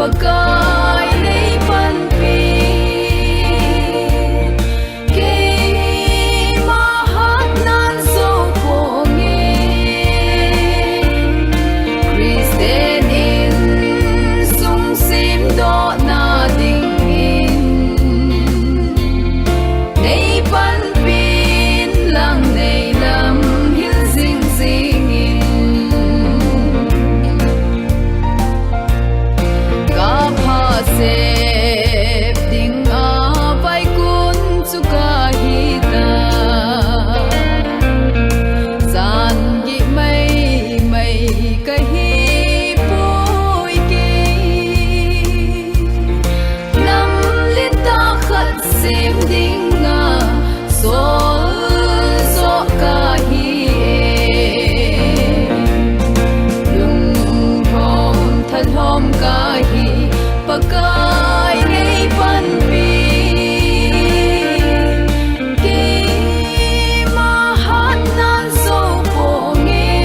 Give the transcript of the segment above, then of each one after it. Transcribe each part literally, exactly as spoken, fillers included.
Pakai nei panpi, keima hatnan jou ponge. Christian insung semdohna dingin, nei panpin lang nei lam hil jingjing in. Kapha sep dinga vaikun chu kahitai. Jan gih maimai kahipoi kei. Nam le tah khat sem dinga sol joh kahi e. Lunglhom thalhom kahi, Pakai nei panpi, keima hatnan jou ponge.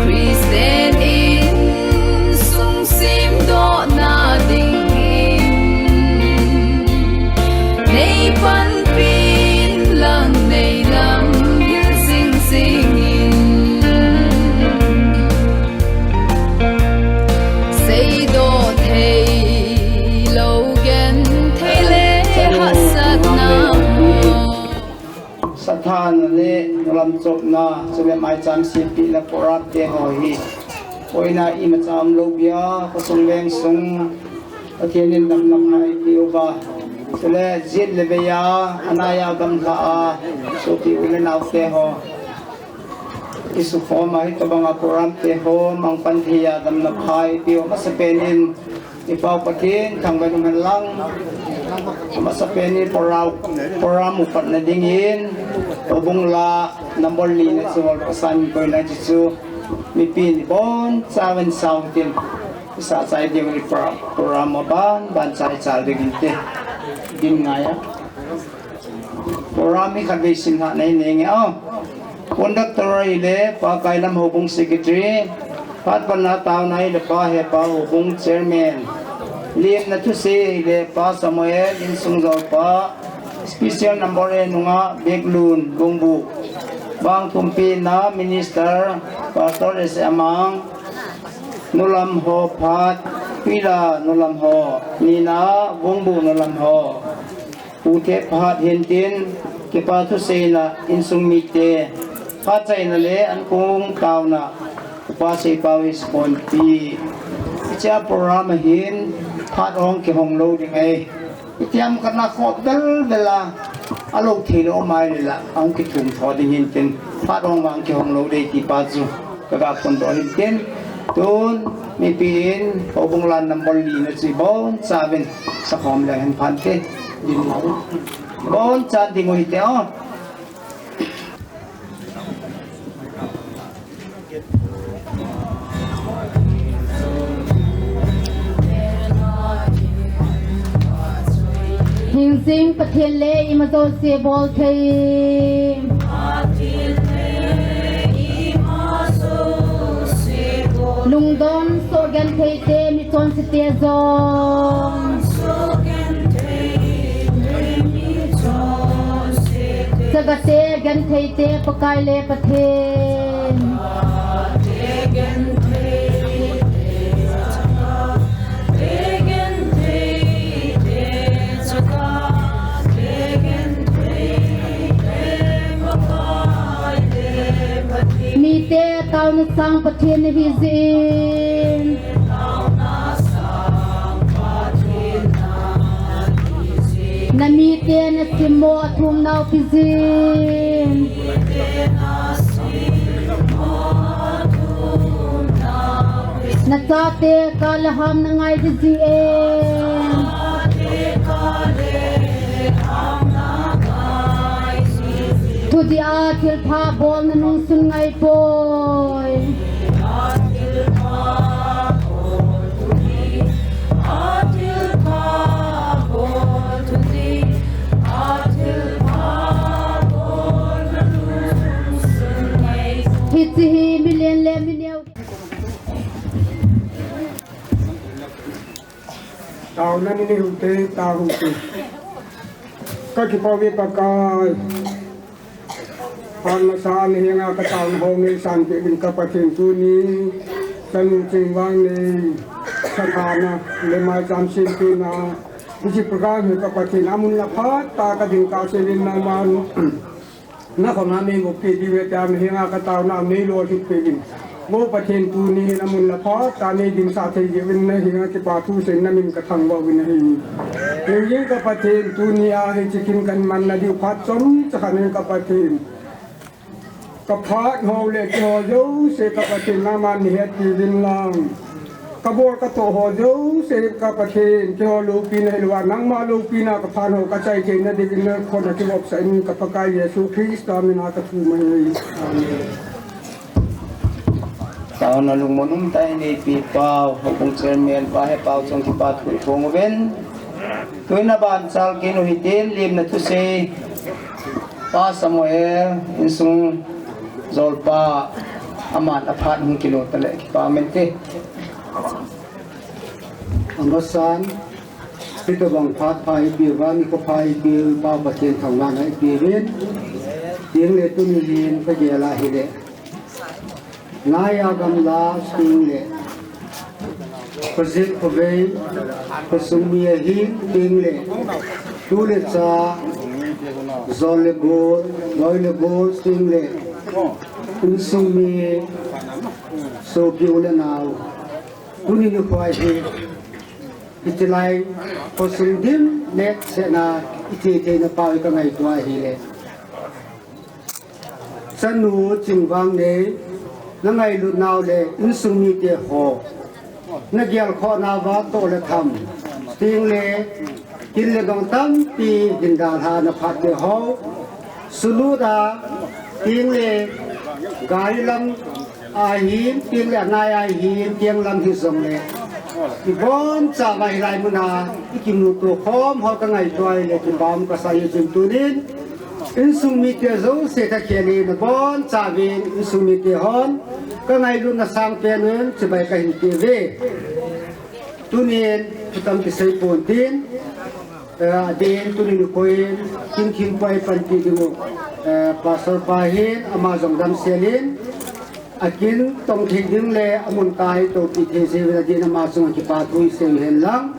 Christian insung semdohna dingin, nei panpin lang nei lam hil jingjing in. Seidoh theilou genthei le hahsatna. Sathana le nulam chopna, chule maicham sempina program te ho hi, koina imacha umlou bia, khosung vengsung, Pathen in damna pha eipeh uva, chule jet le veiya, anaiya gamla a, sopi u le nao te ho, isukhom a hitobanga program te ho mang pan theiya damna pha eipeh u, amasapen in, i Pau Pathen thangvah in umhen lang. Amasapen in program, program upatna dingin, Houbung la number lina chu hol pasan koina chu chu, mipin ibonchauvin sao tin, isah chai diu ni program, program aban ban chai chal dingin te, din ngaiya. Program hi khatvei simlhahna hi nei nge o. Conductor ahile Pa Kailam, Houbung Secretary. Phat panna taona ahile Pa Hepa, Houbung Chairman. Lemna thusei ahile Pa Samuel, insung jolpa. Special number a nunga Beklun, Bungbu. Vangthumpina Minister Pastor S. Amang. Nulam ho phat, Pila nulam ho. Nina Bungbu nulam ho. Pu te phat hintin, kipa thuseina insung mite, phat chaina le ankong taona, Upa Seipao Iskonpi. Hichea program ahin, phat hung kihong lou ding ahi. Itiam kana khop belbel a, alou thei lou mai le la, ahung kithum tho ding hintin, phat hung vang kihong lou ding ti pa chu. Kaga phondoh hintin, tun, mipin, Houbung la number lina chu ibonchauvin, sakhom le hen phante, din lou. Ibonchauvin ding u hite o. Hingjing Pathen le ima jouse bol thei. Lungdon soh genthei te, michonse te jong. Chagate genthei te, Pakai le Pathen. Mite Taona sang Pathen nahi jeh in. Namite nasimmo athum nau pi jin. Nachate kah le ham nangai ding jeh in. Thudih a thilpha bol nanungsun ngai poi. Hiche hi milen le mineo. Taona ni ni hute, ta hute. Ka kipah uve Pakai. Phat masa a na henga ka taona ho ngaisan peh uvin ka Pathen, tuni chanu Chingvangnei sathana le maicham sempeh na, hiche program hi ka Pathen amun aphat tah a ka ding kahsen in, nangman na khut a nei boh peh diu ve tia na henga ka taona nei lolhin peh uvin. Mo Pathen, tuni hin amun aphat tah a nei dingsah thei diuvin na henga kipa thu seiyin na min ka thangvah uvin ahi. Hijeh in ka Pathen, tuni a hiche kin kahin manna diu phat chomcha khat in ka Pathen, ka phat ho le keiho jouse ka Pathen nangman nei hetpi uvin lang. Ka bol ka toh ho jouse ka Pathen, keiho loupina hilou a, nangma loupina ka phat ho ka chai theina diuvin na khut a kivopsah in ka Pakai Jesu Christa min a ka thum ahi. Amen. Taona lungmon umtah in eipeh pau, houbung chairman pa Hepau chunga kipa thu phong uvin. Tuin abanchal kit u hitin, limna thusei Pa Samuel, insung jolpa, aman aphat hung kilo tale kipa mente. Amasan, hitobang phat pha eipeh uva, nikho pha eipeh u Pa Pathen thangvahna eipeh uvin. Tin le tuni hin ka gel a hile, Naiya gamla sting le, Khojek khovei, khosung mi ahin sting le, tu le cha, jol le bol, loi le bol sting le, insung mi, sopi u le nao. Tuni nikho hi, hiche lai, khosung dim le sena, iti iti na pau ka ngaito ahile. Chanu Chingvangnei, na ngailut nau le insung mite ho, na gelkhoh nauva toh le tham, sting le, kin le dong tampi hin dalha na phat te ho, sulut a, sting le, gari lam ahin, sting le, anai ahin, sting lam hijongle, ibonchauva hilai muna ikimuto khom ho ka ngaito ahile, kipah um kasa e. Chun tunin, insung mite jouse thakhel in, nabonchauvin, insung mite hon, ka ngailutna sangpen un, chibai kahin pe uve. Tunin, thutam kisei pontin, eh, adin, tunin nikho in, kin thim poi panpi diu, eh, Pastor pa hin, ama jong damsel in, akin tong thei ding le, amun tah a itohpi thei jeh uvin adin ama chunga kipa thu isei hen lang.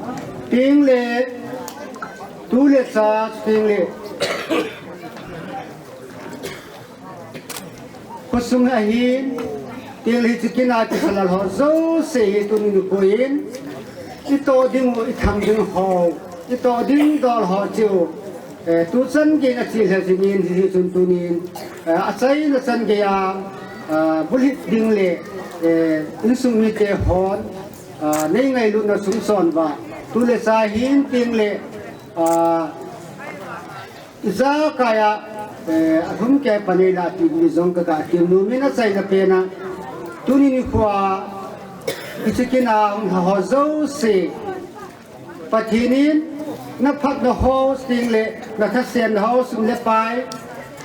Sting le, tu le cha, sting le, khosung ahin, sting le hiche kin a kisa lal ho jouse hi tuni nikho in, itoh ding u, itham ding ho, itoh ding dol ho chu, eh, tuchan geiyin ache lheh jingin, hichun tunin, eh, achaina chan geiya, eh, bulhit ding le, eh, insung mite hon, eh, nei ngailutna sung chon uva, tu le cha hin sting le, eh, ijakai a, eh, alhum kei panei la ti mi jong ka, ka kim nu min achaina pen a, tuni nikho a, hiche kin a hung lha ho jouse, Pathen in, na phatna ho, sting le, na thasenna ho, sum le pai,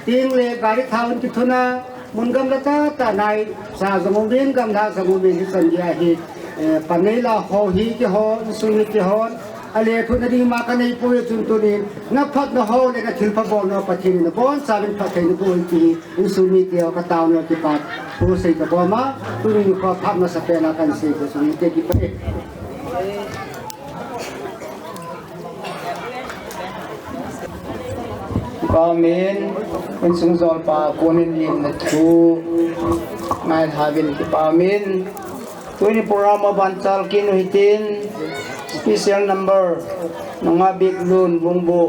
sting le, gari thao in kithuna, mun gamla tah tah nai, sa jong umin, gamla jong umin, hichan geiya hi, eh, panei la ho hi kihon, insung hi kihon, ale thuna ding ma ka nei poi, chun tunin, na phatna ho le, na thilpha bolna ho, Pathen in, nabonchauvin phatthei naboh in ti hi, insung mite ho ka taona kipa thu sei kabol ma, tunin nikho phat masa pen a kahin sei ka sung te kipa e. Amen. Insung jolpa konin limna thu Ngai thavin kipa min. Tuni program a ban chal kit u hitin, special number, nanga bik lun bungbu.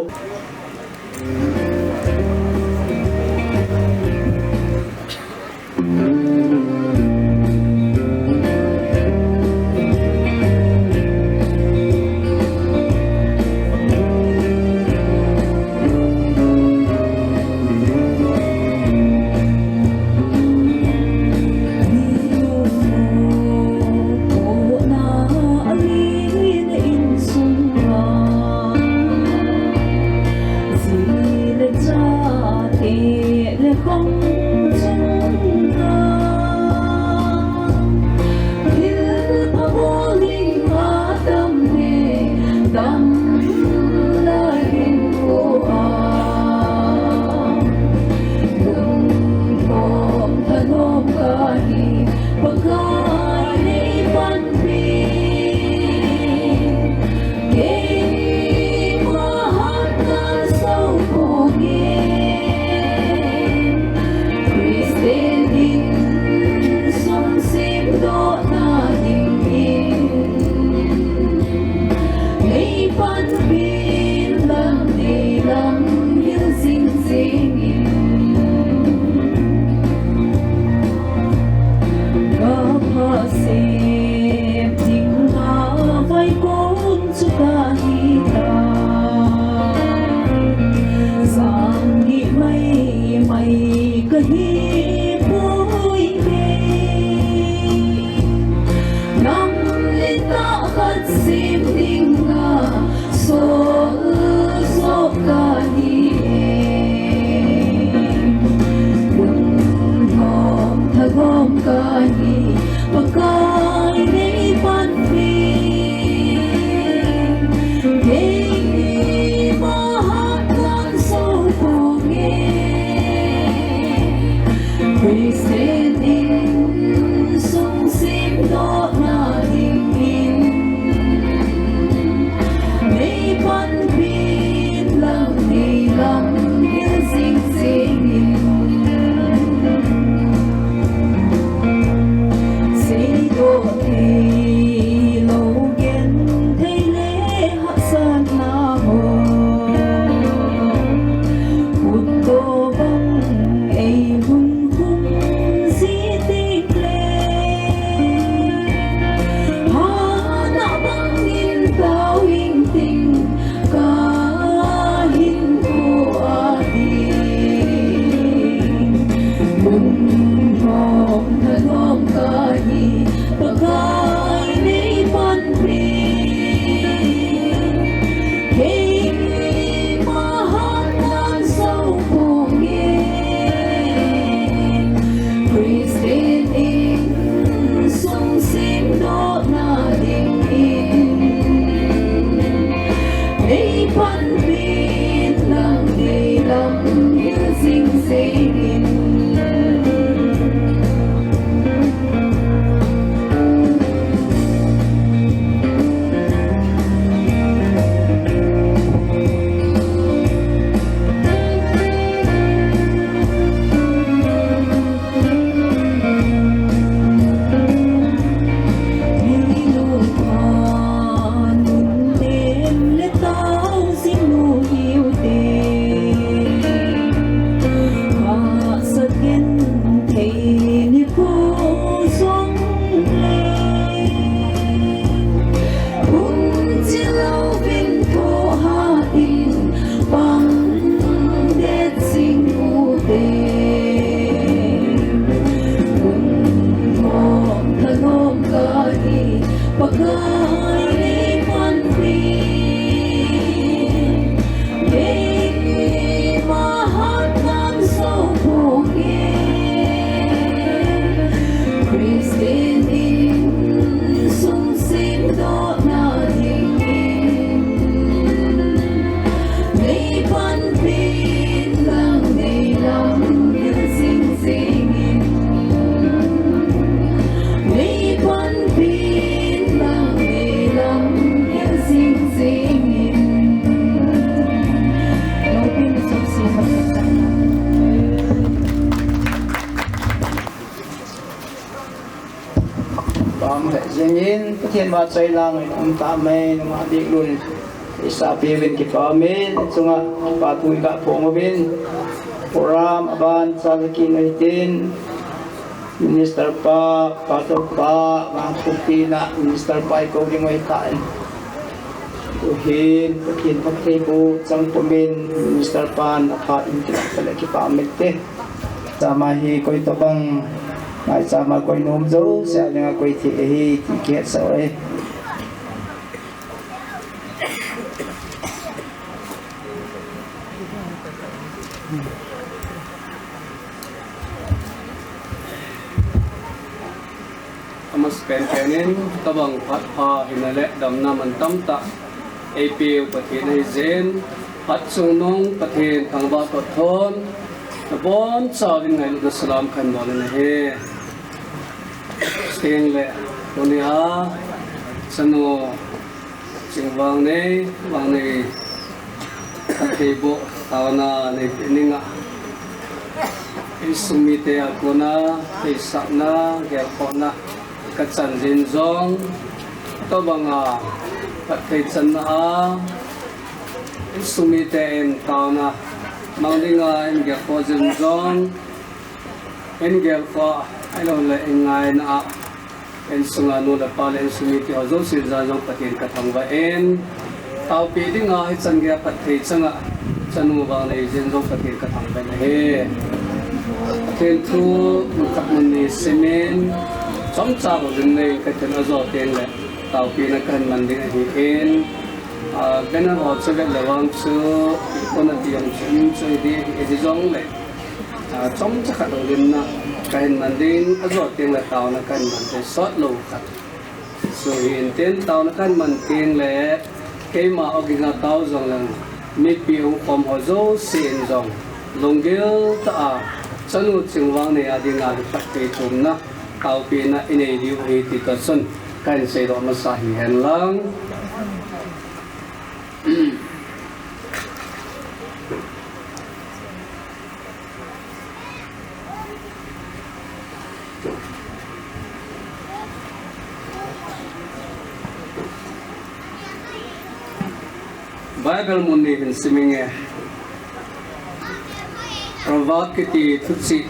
Pam he jingin, Pathen vahchoi lang um ta mai, nungah Biklun. Isa piuvin kipah umin, chunga pa tui ka phong uvin. Program aban cha la kin ui tin. Minister pa, Pastor pa, vang thuk tina, Minister pa i ko ding ui ka in. Tuhin, Pathen, Pathen bu, chang pumin, Minister pa, na pa in kipah le kipah umin te. Chama hi koi tabang, ngai chama koi nom jo, sia dinga koi thi hi, ti kihet sa oi. Amasapen penin, tabang phat pha hina le damna man tamtah eipeu Pathen ahi jeh in, phat chung nung Pathen thangvah thot thon, nabonchauvin ngailutna salam kahin bol in ahi. Chuteng le, tunia, chanu, Chingvangnei, Vangnei, Phattheiboh, taona neipeh ninga, insung mite a kona, theisahna, gelkhohna, kachan jin jong, tobanga, phatthei channa a, insung mite in taona, mang dinga, in gelkhoh jin jong, in gelkhoh, ahilouleh in ngaina a, insunga nu le pa le insung mite ho jouse jal jong Pathen kathangvah in, taopeh dinga hichan geiya phatthei changa, chanu Vangnei jin jong Pathen kathangvah in ahi. Pathen thu, mun khat mun ni simin, chomcha bou jin nei katin ajo teng le, taopehna kahin man ding ahin, a, banner ho chu vet le vang chu, kona ti jong chu, chu hi di, hi di jong le, A, chomcha khat houlimna kahin man ding, ajo teng le taona kahin man thei sot lou khat. Chu hi intin taona kahin man teng le, keima ogin a tao jong leng, mipi hung khom ho jouse in jong, lunggil tah a, chanu Chingvangnei a dinga hi phatthei thumna, taopehna inei diu ahi ti toh chun, kahin seidoh masa hihen lang. Bible mun ni hin siminge. Proverb kiti thuchih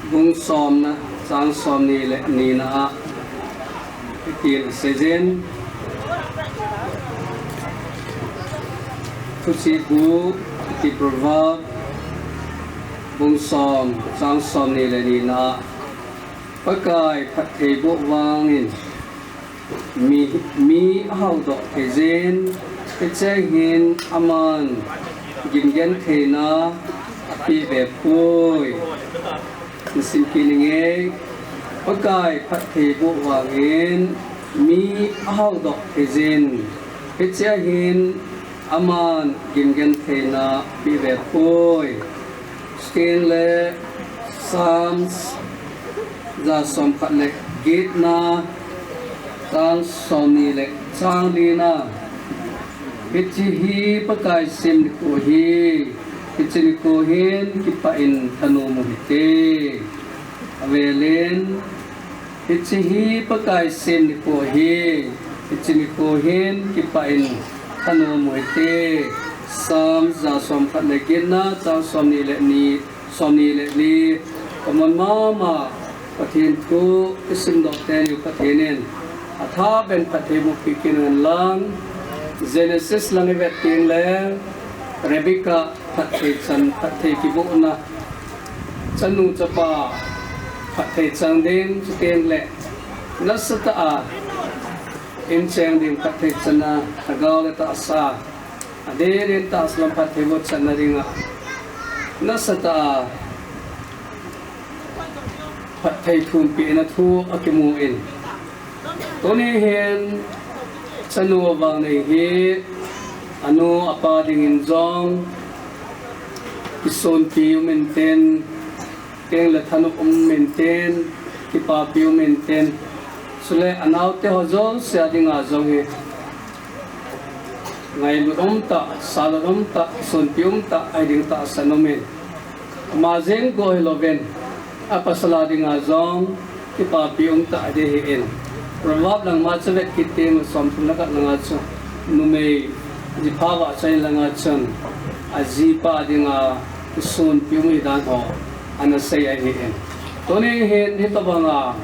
bung somna, chang somni le nina a, hitin aseiyin. Thuchih bu, kiti Proverb, bung som, chang somni le nina a, Pakai phattheiboh vangin, Mi, mi ahao doh thei jin, hiche hin aman gimgentheina apeh ve poi. Nasim kit inge, Pakai phattheiboh vangin mi ahao doh thei jin, hiche hin aman gimgentheina apeh ve poi. Chuteng le Psalms ja somkhat le getna, chang somni le chang lina. Hiche hi Pakai sem nikho ahi, hiche nikho hin kipah in thanom u hite. Avelin, Hiche hi Pakai sem nikho ahi, hiche nikho hin kipah in thanom u hite. Psalms ja somkhat le getna, chang somni le ni, somni le li. Kamun mama, Pathen thu isimdoh teng u Pathen in athah beh in phatthei boh peh kit hen lang. Genesis lang ivet teng le, Rebecca phatthei chan, phatthei kibohna. Chanu chapa phatthei chang ding, chuteng le nasatah a in cheng ding phatthei channa, lhagao le tahsa, adeh in tahsa lam phatthei boh channa dinga, nasatah a phatthei thumpehna thu akimu in. Tuni hin, chanu Vangnei hi, anu apa dingin jong, kisonpi um intin, teng le thanop um intin, kipapi um intin, chule anaote ho jouse a dinga jong hi, ngailut umtah, salut umtah, kisonpi umtah, ahi ding tahsan um in. Ama jeng bou hilouvin, apasal a dinga jong, kipapi um tah ding ahin. Proverb lang ma chu vet kit teng, somthum le khat langa chu numei jipha vahchoi langa chun ajipa dinga kisonpi um ahi dan ho ana sei ahin. Tuni hin hitobanga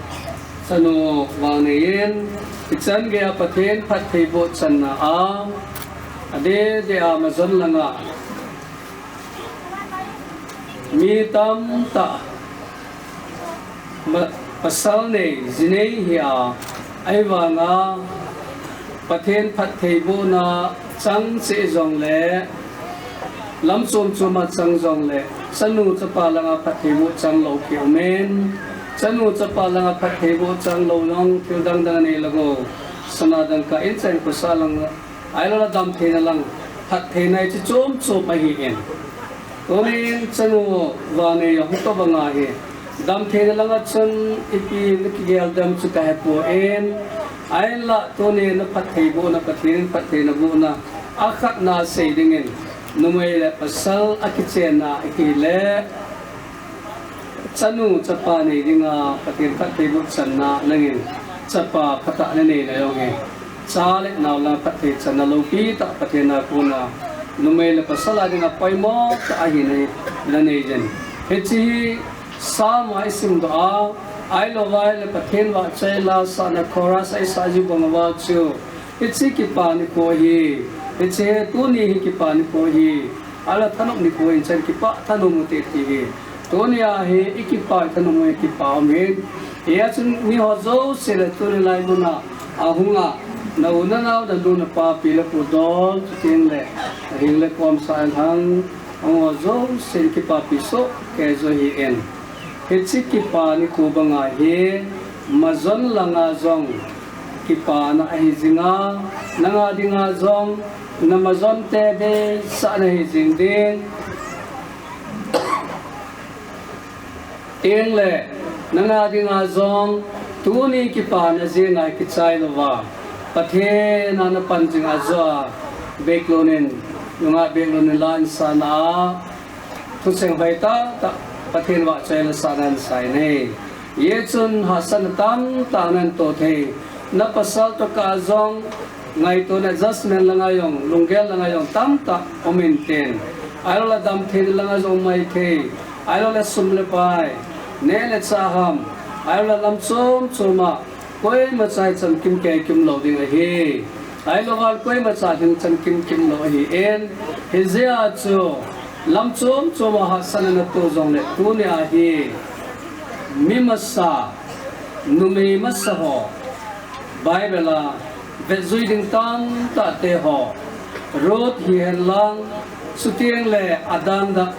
chanu vang neiyin, ichan geiya Pathen phattheiboh channa a, adeh deh a majon langa mi tamtah ma-, pasal nei, ji nei hi a, ahivanga Pathen phattheibohna chang cheh jongle, lam chom choma chang jongle, chanu chapa langa phattheiboh chang lou kiumin, chanu chapa langa phattheiboh chang lou jong thil dang dang nei lou go, sana dangka in chan khosa lang, ahiloule damtheina lang, phattheina hi chu chom chom ahin. Tunin chanu vang nei jong hitobanga hi, damtheina langa chun ipi na kigel dem chu kahepoi, ahinla tuni na phattheibohna, Pathen in phattheina bohna, akhatna sei dingin, numei le pasal akichenna ahile, chanu chapa nei dinga Pathen phattheiboh channa nangin chapa phatah nanei na jong hi, cha le nao la phatthei channa loupi tah Pathen a kona, numei le pasal a dinga poimo tah ahi nanei jin. Hiche hi Psalm a isimdoh a, ahilouleh Pathen vahchoi la sahna chorus a isah jiu bang uva chu, hiche kipa nikho ahi, hiche tuni hi kipa nikho ahi, ahilouleh thanop nikho ahin, chan kipah thanom ute ti hi. Tunia hi ikipa thanom u, kipa um ahin. Hijeh chun miho jouse le tuni lai muna ahunga, na u na nao, nanu napa, pi le pu dol, chuteng le ahing le kom sah lhang, ahung ho jousen kipapi soh kei joh ahin. Hiche kipa nikho banga hi majon langa jong kipana ahi jinga, nanga dinga jong na majon te deisahna ahi jing ding. Tengle nanga dinga jong tuni kipana jenga kichai louva, Pathen a napan jing a joh a, beklon in, nunga beklon in la nasahna a, thusei hoitah tah Pathen vahchoi la sahna nasah ahi. Hijeh chun hahsatna tamtah natoh thei, na pasal toh kah a jong ngaitona, judgment langa jong, lunggel langa jong tamtah um intin. Ahilouleh damtheina langa jong um maithei, ahilouleh sum le pai, neh le chah ham, ahilouleh lam chom choma koimacha hi chamkim kei kim lou ding ahi. Ahilouleh koimacha hin chamkim kim lou ahin. Hijeh a chu lam chom choma hahsatna natoh jongle tunia hi mi masa, numei masa ho, Bible a vetjui ding tamtah te ho, Ruth hihen lang, chuteng le adang dang,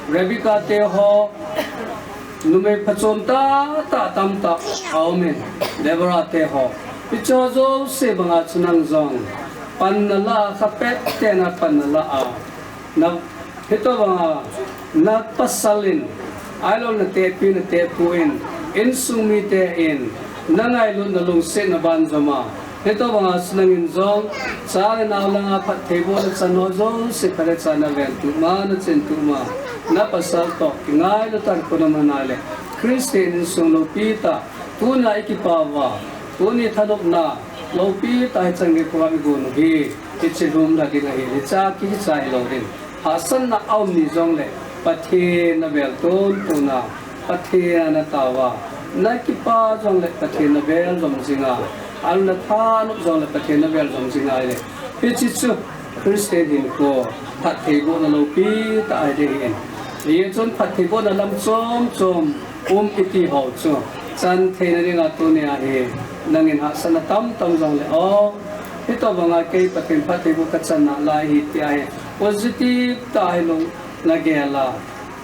Rebecca te ho, numei phachom tahtah tamtah aumin, Deborah te ho. Hicheho jouse banga chu nang jong panna la a, khapet tena panna la a, na, hitobanga na pasal in, ahilouleh na tehpi na tehpu in, insung mite in, na ngailutna lungsetna banjom a, hitobanga chu nangin jong cha le nao langa phattheibohna channa jouse phatecha naven tup ma, nachin tup ma, na pasal toh kingailu tah in kona mana le, Christian insung loupi tah, tunia ikipa uva, tuni thanopna loupi tah hichan gei khovah igon u hi, hiche lhumna ding ahi, hichea kichai lou ding. Hahsatna aum ni jongle, Pathen a velton tona, Pathen a nataova, nakipa jongle Pathen navel jom jinga, ahilouleh nathanop jongle Pathen navel jom jinga ahile, hiche chu Christian hinkho phattheibohna loupi tah ahi ding ahin. Hijeh chun phattheibohna lam chom chom um iti ho chu chan theina dinga tunia hi nangin hahsatna tamtah um jongle, o, hitobanga kei Pathen phattheiboh kachan nalai ahi tia hi positive tah a hilou nagel a,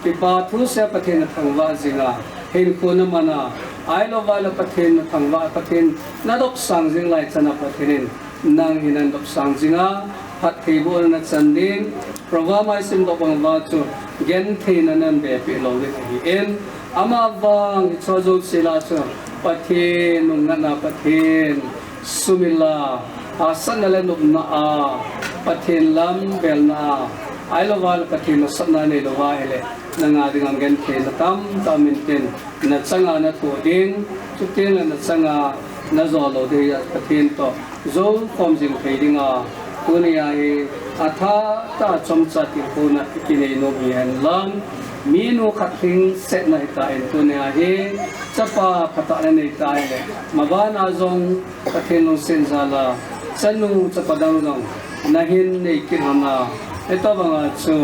kipa thusea Pathen nathangvah jinga, hinkho namana, ahilouleh Pathen nathangvah, Pathen nadopsang jing lai chana Pathen in nang hi nadopsang jinga, phattheibohna nachan ding, Proverb a isimdoh bang uva chu gentheina nanbepeh lou ding ahin, amavang hicheho jouse lah a chu Pathen nungnatna, Pathen sumil a, hahsatna le nopna a, Pathen lam velna a, ahilouleh Pathen masatna neilouva ahile, nanga dinga gentheina tamtah um intin, nachanga nathoh ding, Chuteng le nachanga najou lou ding a Pathen toh jou khom jing thei dinga, tunia hi athah tah a chomcha tilkhouna ikinei nom hihen lang, minu khat lhingsetna hitan tunia hi chapa phatah nanei tah le, mabana jong Pathen lungset jal a, chanu chapa dang jong nahin nei kit hon a, hitobanga chu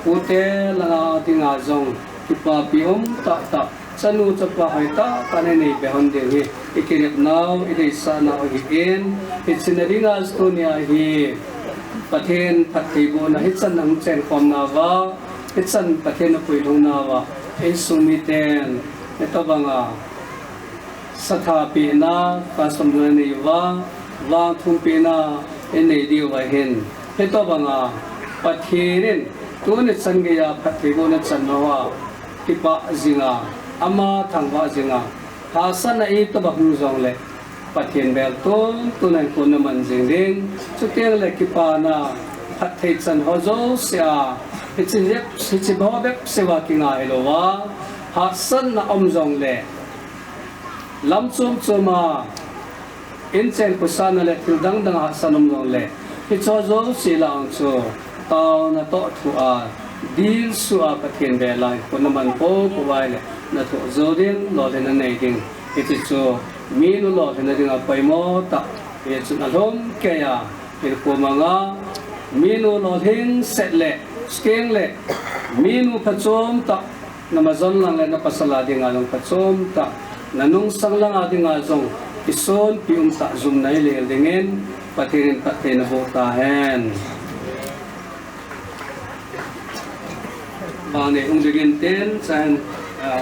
pute langa dinga jong kipapi um tahtah, chanu chapa hoitah tah nanei be hon ding hi ikinepnau, ideisah nau ahin, hiche na dinga tunia hi Pathen phattheibohna hichan nang chen khom nauva, hichan Pathen apui lhung nauva, insung miten hitobanga sathapehna, kasomna nei uva, vangthumpehna inei diu ahin, hitobanga Pathen in tuni chan geiya phattheibohna chan hoa kipah jinga, ama thangvah jinga, hahsatna itobang hung jongle Pathen bel tuntun a hinkho naman jing ding, chuteng le kipana phatthei chan ho jousea hiche jep, hiche ho bep seuva kingai louva, hahsatna um jongle, lam chom choma inchen khosahna le thil dang dang hahsatna um jongle, hiche ho jouse lah a chu taona toh thua, dilsuh a Pathen bel a hinkho naman poupou uva ahile, nathoh jou ding, lolhinna nei ding. Hiche chu minu lolhinna dinga poimo tah, hichun alhom keiya hinkho manga minu lolhing set le, chuteng le minu phachom tah, namajon lang le napasal a dinga jong phachom tah, nanungsang langa dinga jong kisonpi um tah jumna ilel dingin Pathen in phatthei naboh tahen. Vangnei hung dingin tin, chahin, ah,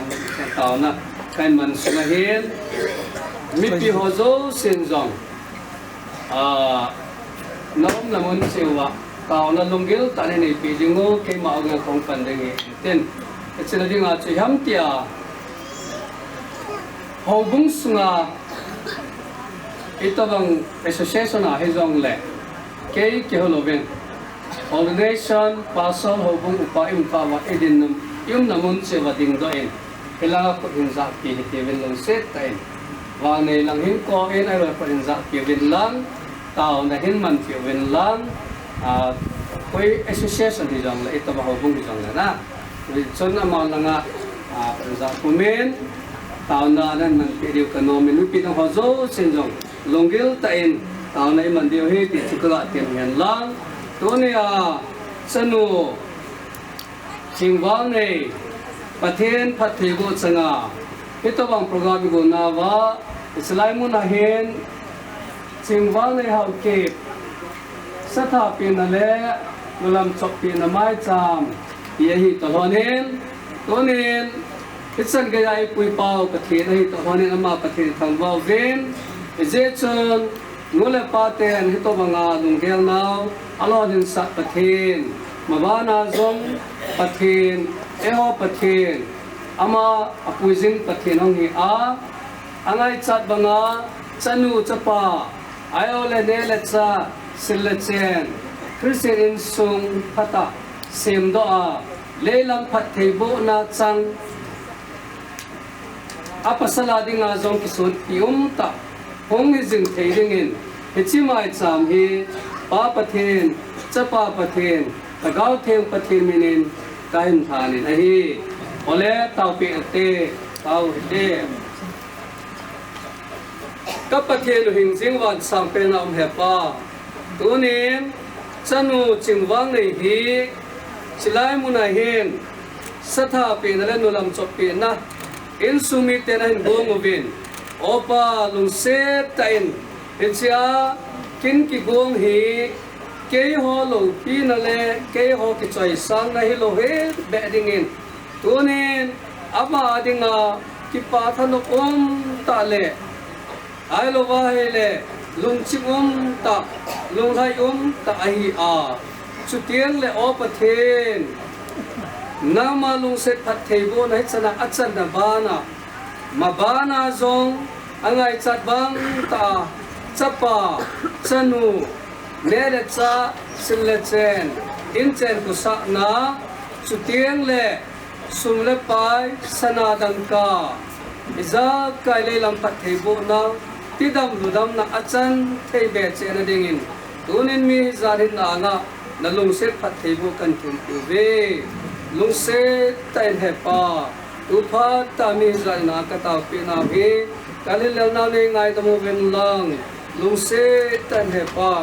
taona kahin man sunga hin, mipi ho jousen jong, ah, naumna mun cheh uva taona lunggil tah in neipe diu, keima a kahung pan ding ahi tin. Hiche na dinga chu ipi ham tia, houbung sunga itobang association a hijongle, kei kihou louvin, ordination, pastor, houbung upa i um tah uva, i dinna, i umna mun cheh uva dingdoh in, hilanga khut hin jahpi hitiuvin lungset tah in. Vangnei lang hin kou in, ahilou le khut hin jahpi uvin lang, taona hin manpi uvin lang, ah, koi association hijongle, itobang houbung hijongle na. Hichun ama langa, ah, khut hin jahpi uvin, taona nahin manpi diu kanom in, mipi nangho jousen jong lunggil tah in taona iman diu ahi ti chu kaga tem hen lang. Tunia chanu Chingvangnei Pathen phattheiboh changa hitobang program igon nauva, hiche lai mun a hin Chingvangnei Haokip sathapehna le nulam choppehna maicham hi ahi toh lhon in, tunin hichan geiya eipui pau Pathen ahi toh lhon in ama Pathen thangvah uvin, hijeh chun nu le pa ten hitobanga lunggel nau alolhinsah Pathen, mabana jong Pathen, eiho Pathen, ama apui jing Pathen hung hi a, angaichat banga chanu chapa, ahilou le neh le chah, sil le chen, Christian insung phatah semdoh a, leilam phattheibohna chang, apasal a dinga jong kisonpi um tah hung hijing thei dingin, hiche maicham hi Pa Pathen, Chapa Pathen, Lhagao Theng Pathen minin kahin thanin ahi. Ole, taopeh te, tao hite. Ka Pathen u hingjing vansang pena um Hepa, tunin chanu Chingvangnei hi chilai muna hin sathapehna le nulam choppehna insung miten ahin gong uvin, O Pa, lungset tah in hichea kin kigong hi keiho loupina le keiho kichoisangna hilou hel beh dingin, tunin ama dinga kipa thanop umtah le, ahilouva ahile lungchim umtah, lunglhai umtah ahi a, chuteng le O Pathen, nangma lungset phattheibohna hichan a achanna bana, mabana jong angaichat vangtah a, chapa, chanu, neh le chah, sil le chen, inchen khosahna, chuteng le sum le pai, sana dangka, Ijakai leilam phattheibohna, tidam ludamna achan thei be cheh nadingin, tunin mi hijat hin na anga nalungset phattheiboh kanthum uve. Lungset tah in Hepa, tu phat tah mi hijat in na kataopeh nau hi, kalhinlelna nei ngaidam uvin lang, lungset tah in Hepa,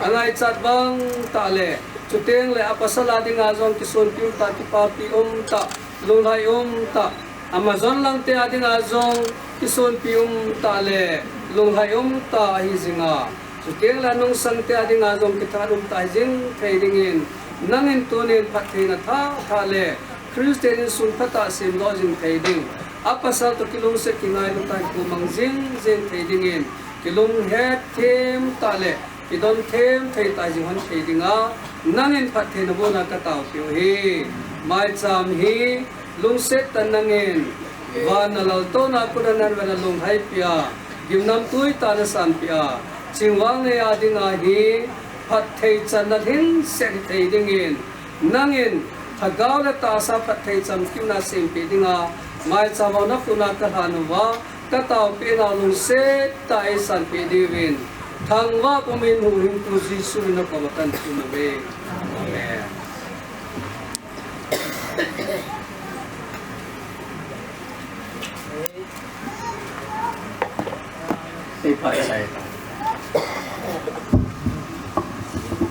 angaichat bang tah le, chuteng le apasal a dinga jong kisonpi um tah, kipapi um tah, lunglhai um tah, Amazon langte a dinga jong kisonpi um tah le lunglhai um tah ahi jinga, chuteng le anungsangte a dinga jong kithat um tah ahi jing thei dingin, nangin tunin phattheina thah thah le Christian insung phatah semdoh jing thei ding, apasal toh kilungset kingailu tah in pumang jing jing thei dingin, kilunghet them tah le kidon them thei tah jing hon thei dinga, nangin phattheina bohna kataopeh u hi. Maicham hi lungset tah in nangin, van na laltouna kona nan vana lunglhai pia, gimnamtui tah nasanpeh a, chingvang nei a dinga hi phatthei channa lhingset hithei dingin, nangin lhagao le tahsa phatthei chamkimna sempeh dinga, maicham ho nakhuta kalhan uva, kataopeh nau lungset tah in eisanpeh diuvin, thangvah pumin Huhhingpu Jesu min a koma kathum uve. Amen.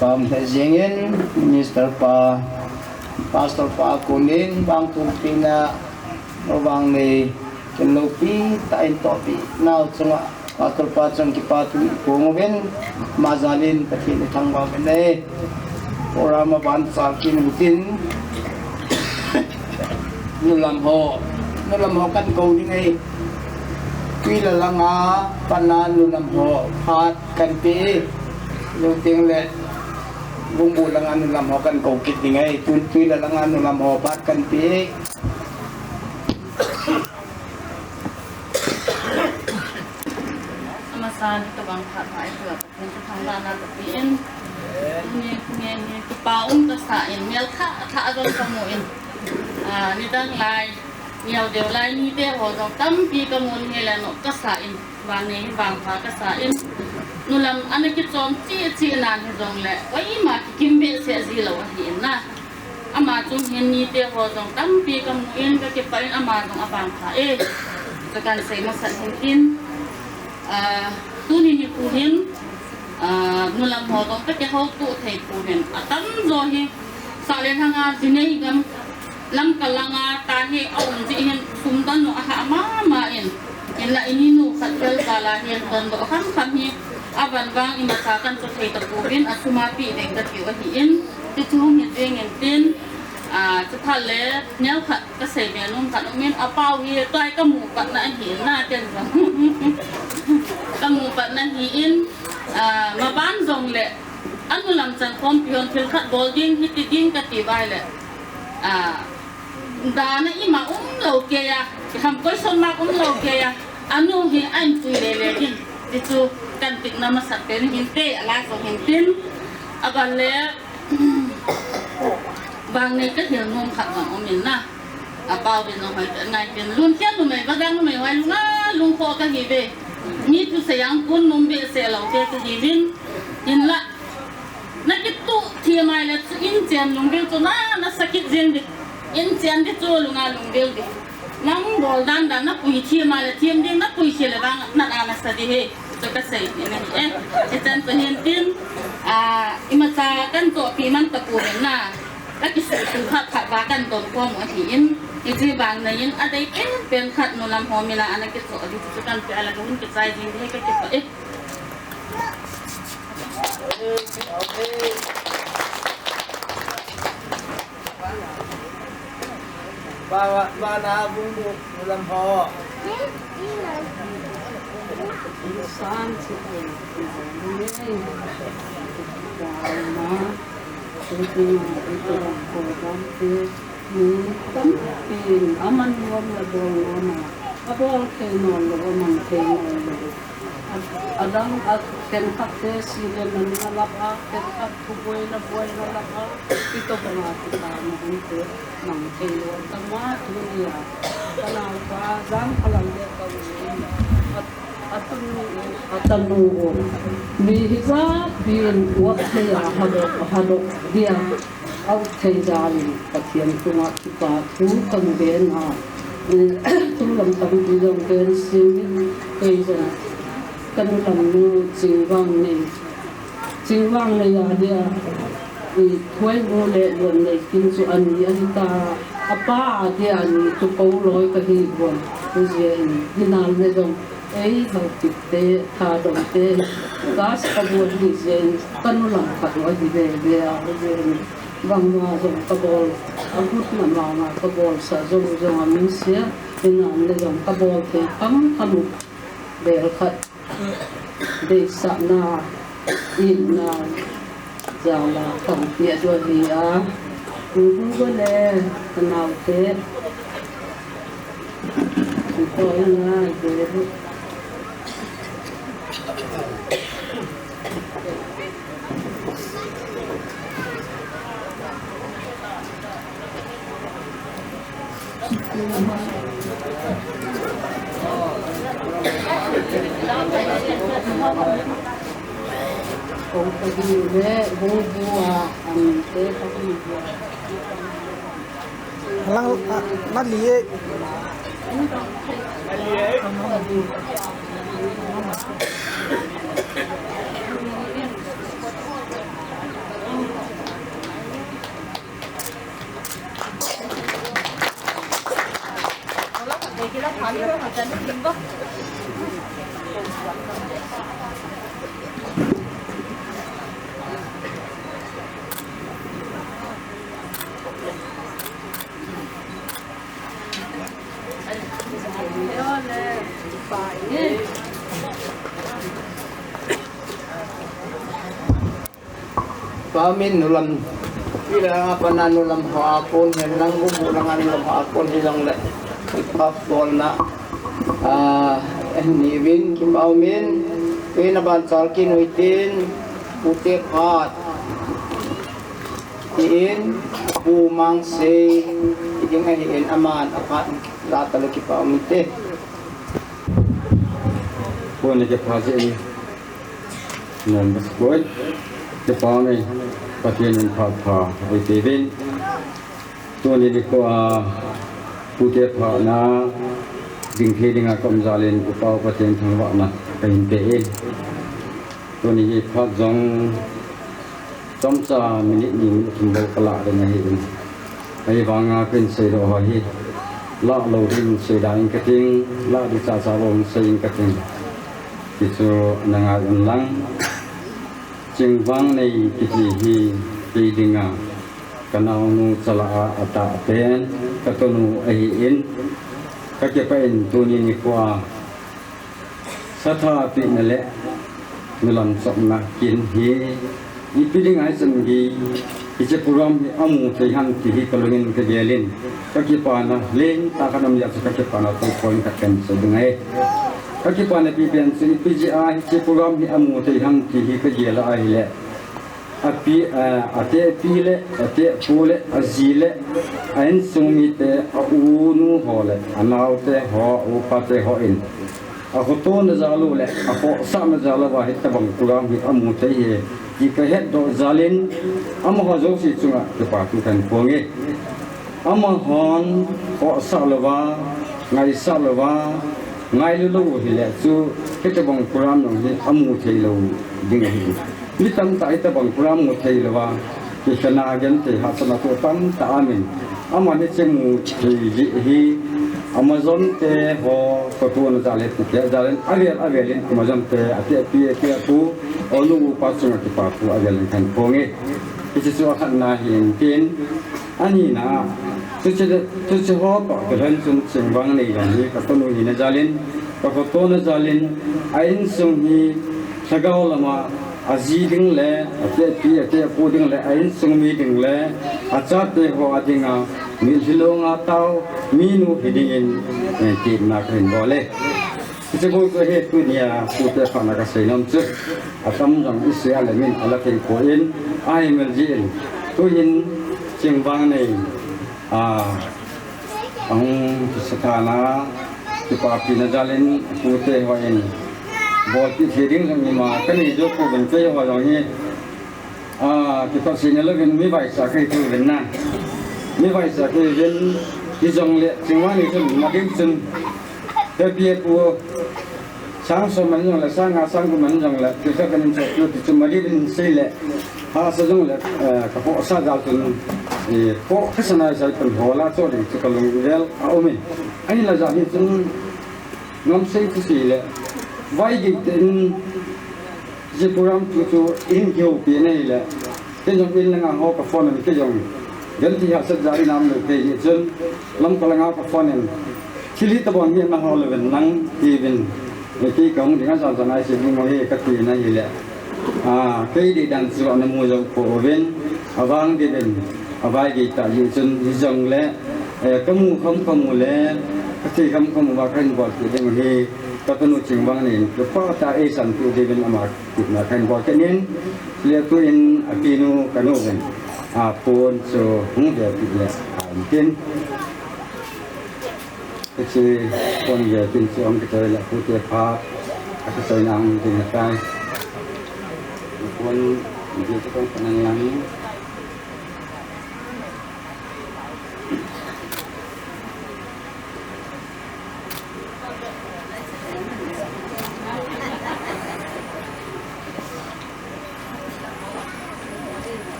Pam he jingin, Minister pa, Pastor pa kunin, bang pumpi na, no bang ni, ken lopi tah in tohpi nau chunga, Pastor pa chun kipathu pung uvin, ama jal in Pathen ithangvah uvin e. Program aban chakin tin, nulam ho, nulam ho kan kou ding e. Tuila langa, pana nulam ho, phat kan pe e. Luteng le, Bungbu langa nulam ho kan kou kit ding e. Tun Tuila langa nulam ho, phat kan pe e. Amasan, hitobang phat pha eipeh uva Pathen kathangvahna kapen. Tuni, tuni hi kipa um kasa in, mel thah thah jong kamu in. Ah, nidang lai, neo deu lai, nite ho jong tampi kamu in, hile noh kasa in, vannei hi vangpha kasa in. Nulam ana kichom cheh cheh nan hijongle, koima kikim behseh ji lou ahi in na. Ama chung hin nite ho jong tampi kamu in, kakipah in, ama jong avangpha e. Chu kahin sei masat hin tin, ah, tuni nikho hin, ah, nulam ho jong kakihoutoh thei pon, atamjo hi sahle lhanga jinei gam Lamka langa tahi aum jeh hin sum don lou ahah mama in. Hinla ininu khat fel vala hin dondoh khamkham hi, avan vang imacha kahin cho thei tapouvin, asum a peh ding katiu ahin. Tichu hung hi jeng in tin, ah, chuphat le neokhat kasei be nom khat um in, apao hi tua hi kamu patna ahin na, ken jong kamu patna ahin, ah, maban jongle, anu lam chan khompi hon thil khat bol ding, hiti ding kati uva ahile, ah, dana ima umlou kei a, kiham question mark umlou kei a, anu hi ahin pui lele ding. Tichu kahin tipna masat pen hinte, ala jong hin tin, aban le, vannei kahil nom khat jong um in na. Apao vin jong hoi kangai tin. Lunkhel numei, vadang numei hoi lunga lungkhoh kahiuve. Mi thusei a kon nom behseh lou te kahiuvin. Hinla, nakituh them ahile chu inchen lungvil chu na, nasakit jeng ding. Inchen ding chu lunga lungvil ding. Nang bol dan dan napui them ahile them ding, napui khel le vang nat a nasa ding ahi. Chu kasei ding ahi e. Hichan chu hin tin, ah, imacha kahin chohpeh man tapon na. Kakisuhsuh phat phat uva kahin don khom u ahin. Hiche vannei in adei penpen khat nulam ho min a ana kichoh ding chu kahin pe a, la kahung kichai jing ding ahi, kakipah e. Ba, ba, ba na bung bu, nulam ho. Insan si ko, ko, ko, ko, ko, ko, ko, ko, ko, ko, Tampi in aman nom le bol nom a, abol thei nom lou, amang thei nom lou. A, adang a khenkhat te si le man na lap a, khenkhat thu boi na boi na lap a, hitobang a kitah na hung te mang thei lou, tama tunia. Ka naupa Jamkhalam le ka u in, a, a tanu u, a tanu u. Mi hijat pi in uap thei a hadoh, hadoh dia, a up thei jal in Pathian chunga kipa thu kan gen a. Eh, thu lam tampi jong gen sing in, kei jong ka nu lam nu Chingvangnei. Chingvangnei a dia, i, Thuainu le Luanneikin chu ani, ani ta, apa a dia ani chu Koloi ka hi bon. Hijeh in, hinal le jong, ei, Haokip te, Thadou te, kas ka bon hijeh in, ka nu lam khat u ahi ve ve a, hijeh in, bangma jong ka bol, a gutna mama ka bolsa jong jong a min sia, hinal le jong ka bol thei kham kham u, bel khat. Deisahna, itna, jala, kong pia dua hi a. Kubu le, ka naute. Kubu le, Lang, ah, na lie. Pamin nulam, pila pana nulam ha kon he nang bu bu nang nulam ha kon hi lang le. Kipah bolna, ah, eh, ni vin, kipah min, pina ban chal kin uitin, pute phat. Tin, Pu Mangse, iting ahi in aman, apat, la talu kipah min te. Pu ni kipah je ni. Nom bas koi. Kipah min, Pathian in phat pha, ei te vin. Tuni nikho a, pute phatna, ding thei dinga ka um jal in, Upa Pathian thangvahna, ka hin pe e. Tuni hi phat jong, chomcha minute ni minute thum bou ka lah ding ahi in. Ahivanga kin seidoh ho hi, lah lou ding seida in ka ting, lah ding chacha bou in sei in ka ting. Tichu na ngai un lang. Chingvangnei kiti hi, kei dinga, ka naonu chala a, atah pen, ka tonu ahi in, ka kipah in tuni nikho a, satha pehna le nulam chopna kin hi, ipi dinga ichan gei, hiche program hi amu thei ham ti hi ka lungin ka gel in, ka kipana lentah khat um jeh a chu ka kipana to point khat kan sei ding ahi. Ka kipana pi pen chu ipi jeh a hiche program hi amu thei ham ti hi ka gel a ahile. Api, a, atepi le, atepu le, aji le, a insung mite, a u nu ho le, a naote ho, a upa te ho in. A khotona jal u le, a khohsahna jal uva hitabang program hi amu thei ahi, ti ka hetdoh jal in, amaho jouse chunga kipa thu kahin phong e. Amahon khohsah louva, ngaisah louva, ngailu lou u hile chu, hitabang program jong hi amu thei lou ding ahi. Mi tamtah hitabang program mu thei louva, kikhenna genthei hahsatna thu tamtah aum in. Amani hiche mu thei jeh hi, Amazon te ho, khotona jal hi ti keh jal in, avel avel in Amazon te, atepi, atepu, a u nu upa chunga kipa thu avel in kahin phong e. Hiche chu akhatna ahin tin, Anina, chuche, chuche ho toh kilhon chun Chingvangnei jong hi ka tonu hina jal in, ka khotona jal in, a insung hi lhagao lama aji ding le, atepi, atepu ding le, a insung mi ding le, achate ho a dinga, mitlhi longa tao, minu hi dingin, eh, tepna kahin bol e. Hiche bou chu ahi tunia pute phatna kasei nom chu. Atam jong isei a le min ala thei poi, ahimel jeh in. Tuhin Chingvangnei, a, Ahung kisa tha na, kipapina jal in, apute hon bolpi thei ding jong ima kanei jou pouvin, keiho jong hi, ah, kipasina louvin mi vaisa kahi uvin na. Mi vaisa kahi uvin, hijongle, Chingvang ni chun, ma ding chun, hepi e pu, sang som man jongle, sang nga, sang gup man jongle, ti kha kahin seiyu ti chu, ma ding in seile, hahsa jongle, eh, kaphohsa jal chun, eh, phoh kasa na jal chun, hola cho ding chu kalung vel aumin. Ahinla jal hi chun, ngam sei chu seile, vai gei te in, Zia program chu chu ihin kihoupi na hile, kei jong in langa ho ka phone in, kei jong genthei hahsat jal in aum lou kei hi chun, Lamka langa ka phone in, thil hitobang hi ana ho lou vin lang, ti vin, eh, kei kahung ding a jan jan a isei ding u ahi kati na hile, ah, kei dei dan chu ana mu jou pouvin, avang dei vin, avai gei tah hi chun, hijongle, eh, kamu kham kham u le, kathei kham kham uva kahin bolpi ding u ahi, ka tanu Chingvang nin, kipah tah a eisanpeh ding uvin ama Kipna kahin bol kit in, chule tuin apinu kanu vin, apon chu hung vepeh le aum tin. Hiche pon vepeh chu hung kichoi le pute phat, akichoina hung ding ahitai. Pon ve chu kong kanan lang.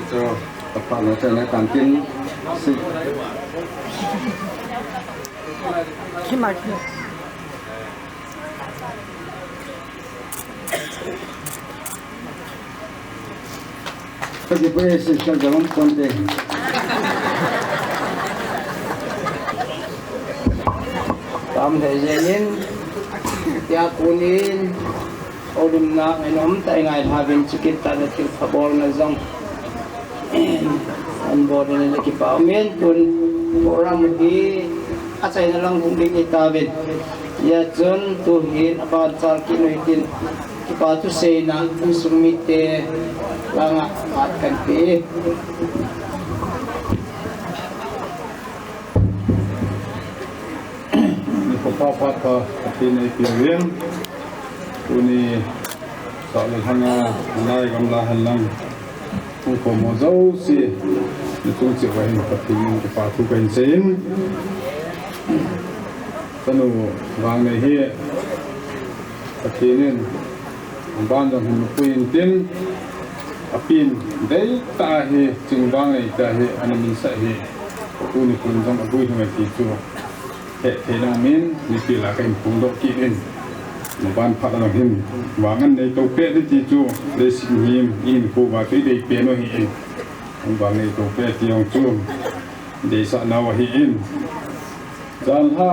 Ito, tapa na sa na kantin. Si. Kima, kima. Kaji pwe sister jawang ponte. Tam thei jengin, tia punin, olimna, enom tai ngai havin chikit ta na thil phabol na jong. An bol na le kipa umin tun program hi achaina lang hung ding itauvin. Hijeh chun tuhin aban chal kit u hitin. Kipa thu seina insung mite langa phat kahin pe. Ni ko pa pa pa, Pathen in eipeh uvin. Tuni sah le lhanga, lai gamla hen lang, hung khom ho jouse, nachung cheh uva hin Pathen in kipa thu kahin seiyin. Chanu Vangnei hi Pathen in aban jong hin nopui intin, apin deitah a hi Chingvangnei tia hi ana minsah hi, tuni khun jong abui hung e ti chu hetthei na umin, mipi lah a kahin phongdoh kit in, maban phat a jong hin, vang an neito peh ding ti chu, leiset mihem ihinkho uva chu idei pen u ahin, vang neito peh ti jong chu, ideisah nau ahin. Janhi,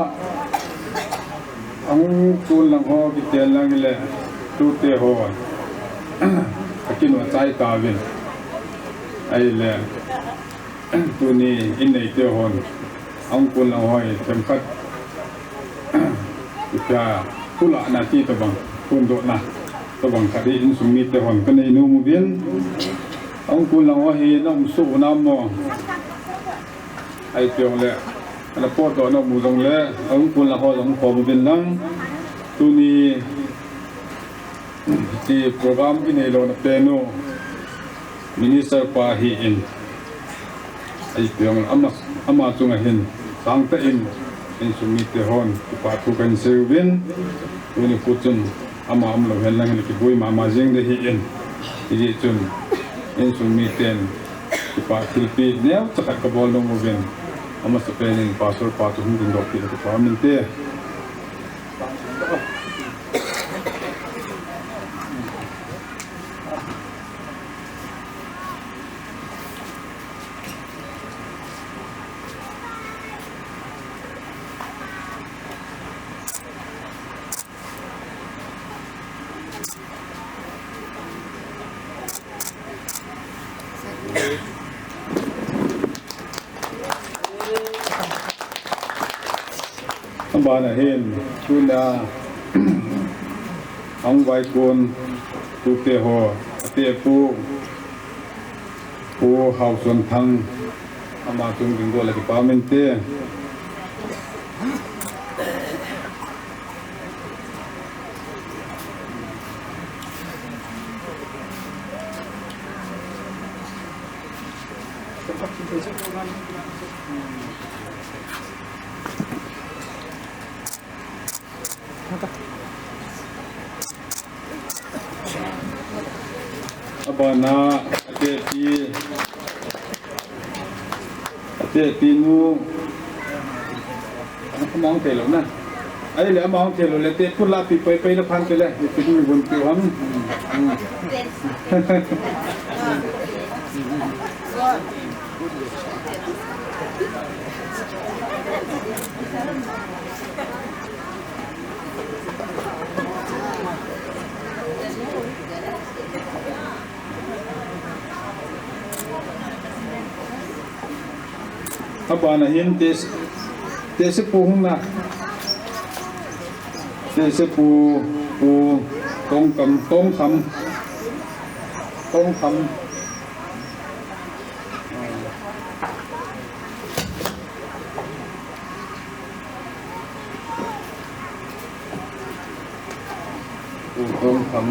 ahung kon lang ho kiten lang hile, tute ho, akinu achai tauvin. Ahile, tuni in neite hon, ahung kon lang ho hi themkhat, ipi ham, pulahna ti tobang, phondohna tobang khat hi insung mite hon kanei nom uvin. Ahung kon lang ho hi na umsoh u nam mo? Ahi teng le, ana potdoh na um u jong le, ahung kon lang ho jong khom uvin lang. Tuni, ti program inei lona pen u, Minister pa ahin. Ahi teng le, ama, ama chunga hin, sangtah in, insung mite hon, kipa thu kahin sei uvin. Tuni khu chun, ama umlou hen lang hile kiboi mama jeng ding ahin. Hijeh chun, insung miten, kipa thilpeh neocha khat kabol nom uvin. Amasapen in Pastor pa chu hung dingdoh peh le kipa um inte. Abana hin, tuna, ahung vaikon, tute ho, ate pu, Pu Haosuanthang, ama chung dingdoh le kipa um inte. Abana, atepi, atepi nu, ama hung thei lou na. Ahile ama hung thei lou le, te pula pi pai pai le phan te le, ipi nu gun pi ham. Hmm, hmm. Abana hin te, te se pu hung na. Te se pu, pu Tongkam, Tongkham. Tongkham. Pu Tongkham.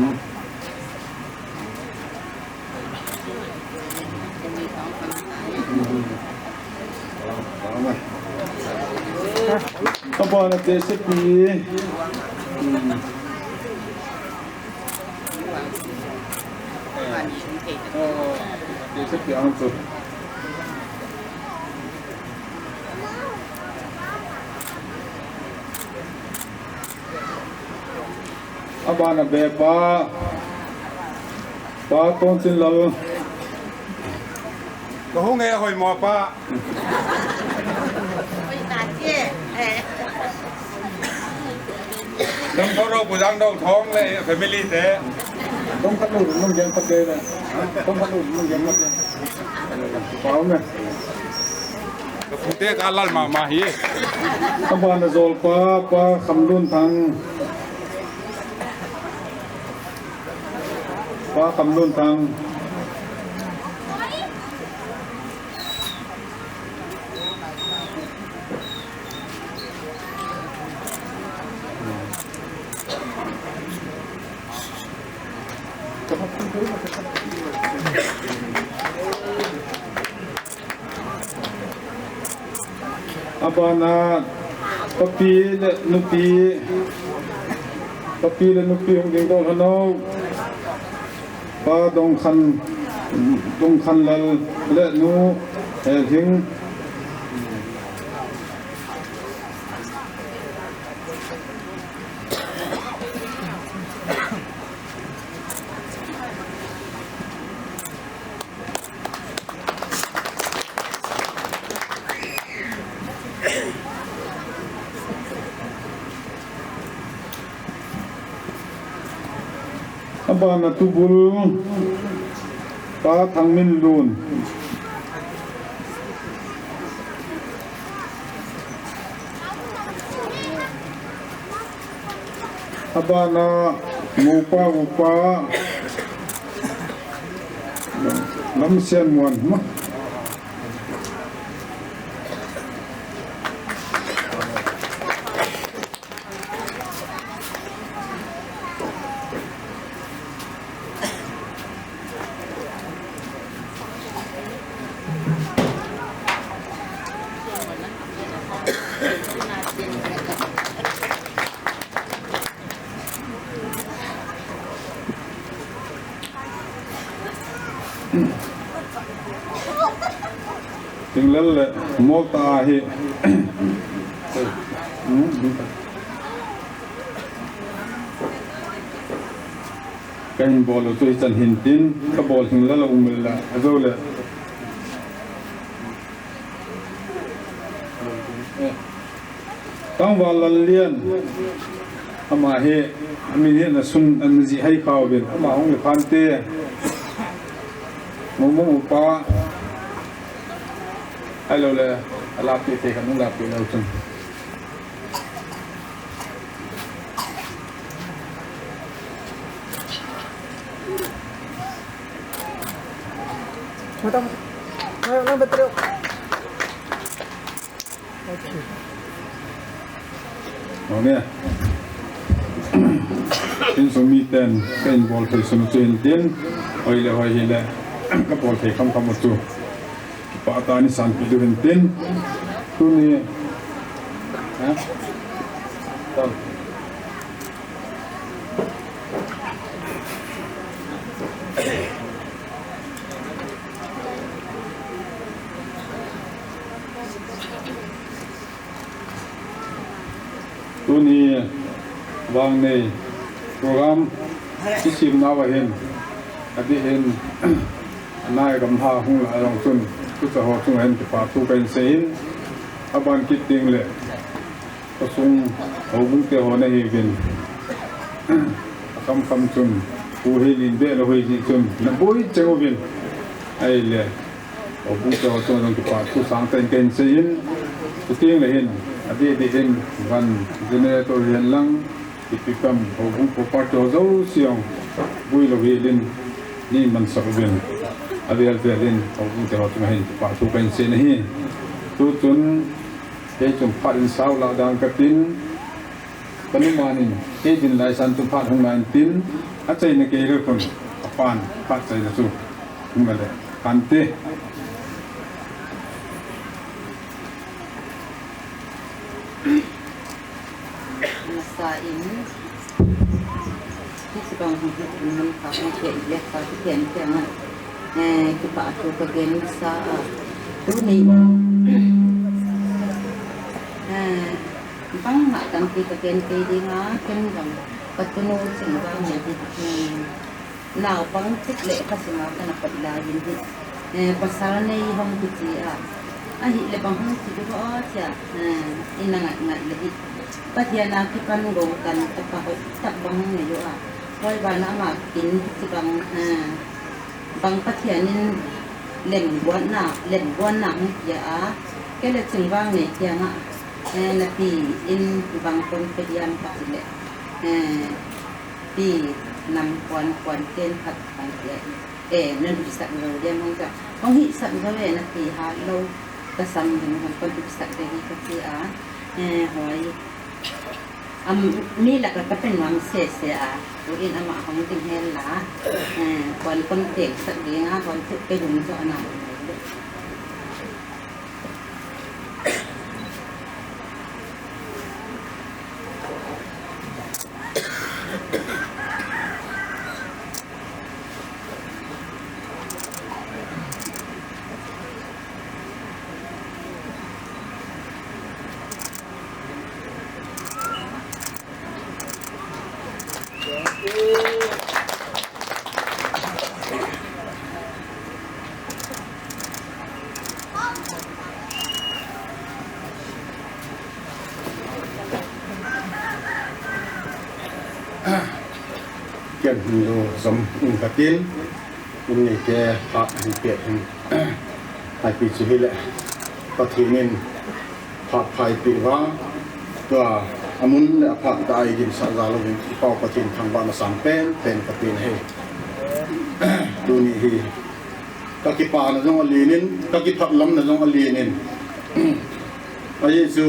Abana te se pi. Te se pi ang chu. Abana be pa, Pa Tongchinlal. Ka hung e, hoi mo pa. Nang thoro bu jang dong thong le family te. Tongkhat lu nung jeng pat de le. Tongkhat lu nung jeng pat de. Pau me. Ka pute ka lal mama hi. Abana jol pa, Pa Khamlunthang. Pa Khamlunthang. Abana, papi le nupi, papi le nupi hung dingdoh lhon o. Pa Dongkhan, Dongkhanlal le nu, eh, Lhing. Abana tubul, Pa Thangminlun. Abana nupa upa Lamsianmuan. Thinglel le Molta hi. Kahin bol u chu hichan hin tin, kabol Thinglel a um le, ajou le. Tangval Lallian, ama hi, amin hi ana sun, ana ji hai khao bin, ama hung le phante. Mong mong upa, ahilou le, alap te te kan hung lap te lou chun. Tam. Nang, nang battery. Okay. Mong ne. Insung miten, ka inbol thei sung chu hintin, hoi le hoi hile, ka bol thei khamkham u chu kipah tah a nei sanpeh diu hintin, tuni, ha? Tam. Tuni Vangnei program kisemnau ahin, adeh in, anai gamla hung lai jong chun, tucha ho chunga hin kipathu kahin seiyin, aban kit teng le, khosung houbung te ho nahiuvin, akhamkham chun, Pu Heilin beh lou hijeh chun, naboi cheng uvin, ahile, houbung te ho chunga jong kipathu sangtah in kahin seiyin, chuteng le hin, adeh deh in, van generator hihen lang, ipi ham, houbung property ho jouse jong, boi lou hel in, nei mansah uvin, avel vel in, houbung te ho chunga hin kipathu kahin sei ahi. Tuchun, kei chun phat in sao lah ding katin, ka numan in, kei din lai san chun phat hung lah intin, achaina kei le khun, apan, phat chaina chu, hung le, kante. Nasa in, hiche bang hung hi, mun ka hung kei le ka kei kei na, eh, kipathu kagen nasa a, tuni, eh, bangma tampi kagen kei dinga, ken jong, ka tunu Chingvangnei hi, eh, naopang chik le ka sunga kana pat lai in hi, eh, pasal nei hung kiche a, ahile bang hung kiche diu ham tia, eh, ina ngai ngai le hi, Pathen a kipan gou tan tah pa hoitah bang hung nei u a, hoi vana ama kin hiche bang, eh, bang Pathen in lemguatna, lemguatna hung pia a, kei le Chingvangnei kianga, eh, napi in bang kon pe diam kati le, eh, pi nam kuan kuan ten khat bang pia, eh, nanhusak jou diam hung ta, hung hisak jou e napi hat lou, kasam ding hung kon husak de hi kati a, eh, hoi. Am, mi laka ka pe nuam sese a, tuin ama hung ding hen la, eh, kon kon teng sah ding a, kon chu pe ding chu ana. Ken hin lu jom in katin, in neite phat hin pet hin, ahi chu hile, Pathen in phat pha eipeh uva, tua amun le aphat tah a eidinsah jal uvin, i Pau Pathen thangvahna sang pen pen kapen ahi. Tuni hi, ka kipana jong alen in, ka kiphatlamna jong alen in. Ahi chu,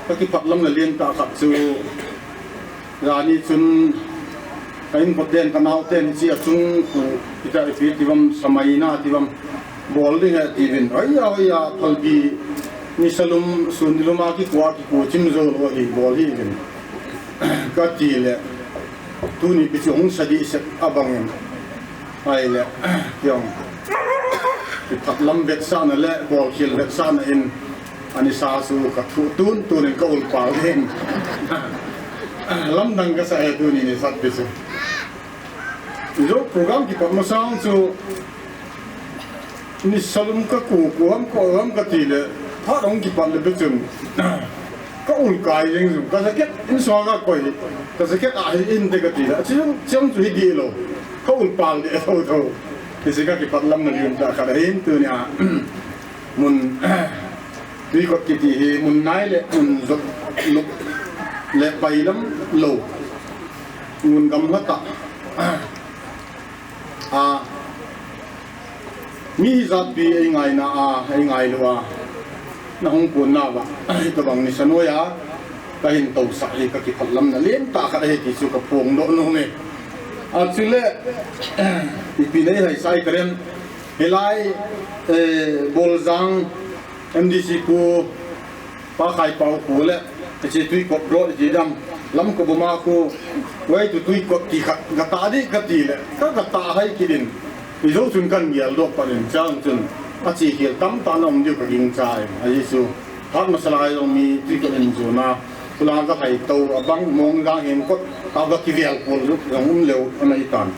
ka kiphatlamna len tah khat chu, jani chun ka inkoten, ka naoten, hiche a chung khu, ita ipi tivam, samaina tivam, bol ding ahi tiuvin. Hoiya, hoiya, phalbi, nisa lum, sun nilum a kikua, kiku chim jou lou hi, bol hih uvin, kati le, tuni pi chu hung sa dih sek abang in. Ahile, jong, kiphatlam vetsahna le, bolkhel vetsahna in, anisa chu ka thu tun tun in ka ulpal in. Lamdang kasa e tuni nisa pi chu. Jou program kipat masang chu, nisa lum ka ku, ku ham, ku ham kati le, phat hung kipat le pi chun, ka ul kai jeng jong, ka jacket in sunga ka koi, ka jacket ahi inte kati le, achi jong, chi jong chu hi dih lou, ka ulpal deh thotho. Hiche ka kipatlamna len tah khat ahin tunia, mun, tuikot kiti hi, mun nai le, mun jot lop le bailam lou, mun gamla tah a, Mi hijatpi eingaina a, eingailu a, nahung kun nauva, hitobang nisa noiya kahin tousah hi kakipah lamna lentah khat ahi ti chu kaphongdoh nom e. Achule, ipi neihai sai karen, hilai, eh, Boljang M D C pu Pa Khaipau khu le, hiche Twikop road iti dam, Lamka boma khu, wai tu Twikop ti khat, gatah ding kati le, ka, gatah hai kit in, ijou chun kan geldoh pan in chang chun, ache khel tamtah na um diu kagingchai, ajeh chu, hat masa lai jong mi Twikop in jona, khula kahai tou, abang mong gang hin kot, ka, gakivel pol jong um leu, ana hitan.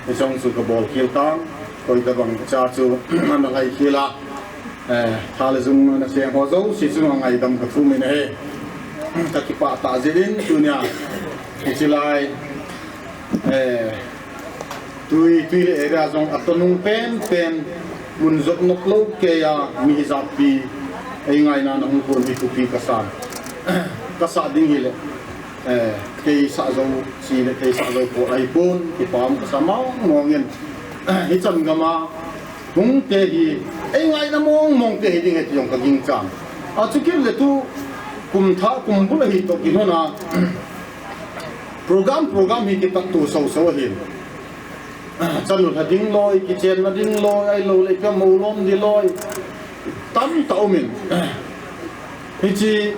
Hichong chu kabol khel tan, koi tabang cha chu, ana hai khel a. Eh, tha le jung ana seng ho jouse chunga ngaidam kathum in ahi. Kakipah tah jeh in tunia. Hiche lai, eh, Twi, Twi le area jong atonung penpen, mun jot nok lou keiya mi hijatpi eingaina nahung kon hi thupi kasan. Kasah ding hile, eh, kei sah jouse le kei sah jou poi ahipon, kipah um kasa mong mong in. Hichan gam a, Hung te hi, eingaina mong mong te hiding ahi ti jong kagingchan. Achu kit le tu, kum thah, kum bul ahi toh kilhon a, program, program hi kitat to soso ahin. Chanu lha ding loi, kichenna ding loi, ahilou le ipi ham mou lom ding loi. Tamtah um in. Hiche,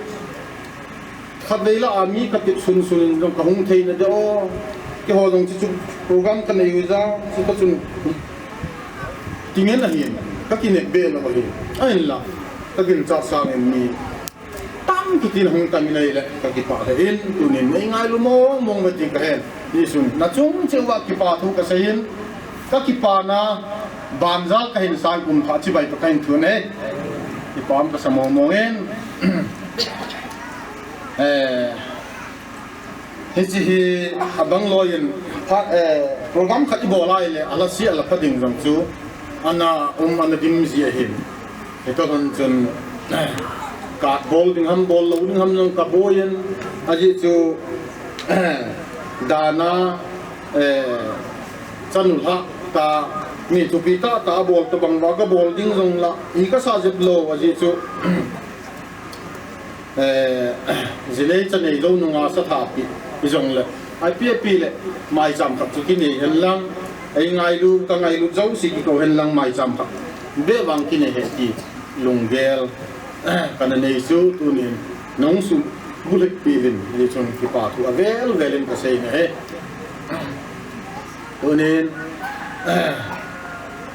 Khatvei lah a mi katit sunsun in jong kahung thei nadiu. Keiho jong chuchu program kanei u jeh a, chuchu chun. Ti ngen ahin, kakinep be lou ahi. Ahinla, kaginchat sangin mi tam kiti in ahung tam in ahile, kakipah lheh in, tunin neingailu mong mong uve ti kahen. Hichun, nachung cheh uva kipa thu kasei in, kakipana, banjal kahin san kum thah chibai toh kahin thun e. Kipah um kasa mong mong in. Eh, hiche hi abang loi in, pha, eh, program khat ibol a ahile, alhase alhapha ding jong chu, ana um ana dim ji ahin. Hitoh hon chun, eh, kabol ding ham, bol lou ding ham jong kaboi in, ajeh chu, eh, dan a, eh, chanu lha tah, mi thupi tah tah abol tobang uva kabol ding jong la, i kasa jep lou, ajeh chu, Eh, jinei chanei jou nunga sa thah pi, ijongle. Api api le, maicham khat chu kinei hen lang, eingailu, kangailu jouse kikou hen lang maicham khat. Be vang kinei hen ti, lunggel, kana nei chu tunin, nahung subulhit pi uvin, hichun kipa thu avel vel in kasei nahi. Tunin,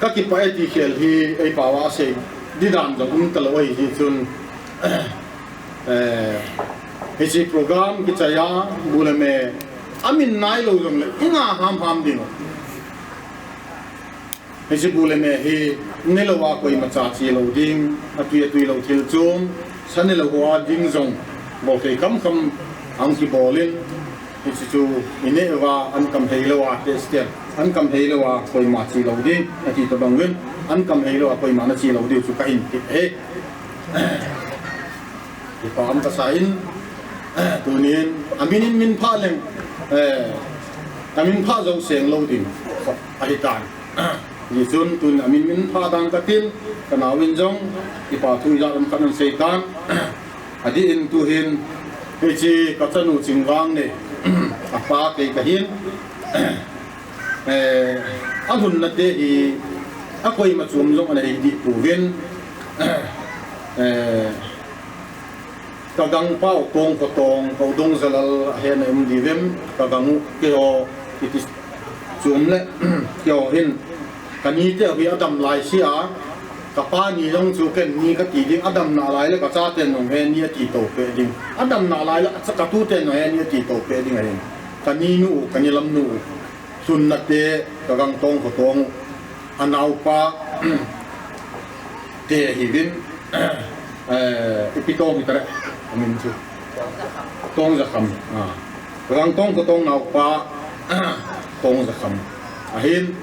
kakipah e ti khel hi, eipao a sei, ding dan jong um talou ahi jeh chun, Eh, hiche program kichai a, bu le me, amin nailou jongle, inga ham ham ding. Hiche bu le me hi, nelou a koima cha che lou ding, atui atui lou thil chom, sa nelou ho a ding jong, bol thei kham kham, ahung kibol in, hiche chu, ineh uva, an kam hei lou a, test ten, an kam hei lou a, koima che lou ding, ati tobang uvin, an kam hei lou a, koima na che lou diu chu kahin ti e. Kipa um kasa in, tunin, amin in min pha leng, eh, kamin pha jou seng lou ding, ahitan. Hichun tun amin min pha dan katin, kanao in jong, kipa thu ijat lam khat ahin sei tan. Adih in tuhin, hiche kachanu Chingvang ne, apa kei kahin, eh, alhunna te hi, akoima chom jong ana hi dih pouvin, eh, Ka gangpau Tongkho Tong, Kaudong Jalal, ahe na um diuvem, ka gang u, keiho, iti chom le, keiho hin, ka ni te hi adam lai si a, ka pa ni jong chu ken ni kati ding, adam nalai le ka chaten jong he ni ati to pe ding. Adam nalai le ka tuten jong he ni ati to pe ding ahin. Ka ni nu, ka ni lam nu. Lhunna te, ka gang Tongkho Tong u, anaopa, te ahiuvin, eh, ipi Tong hitale, amin chu. Tongjakham, ah. Ka gang Tongkho Tong naopa, Tongjakham. Ahin,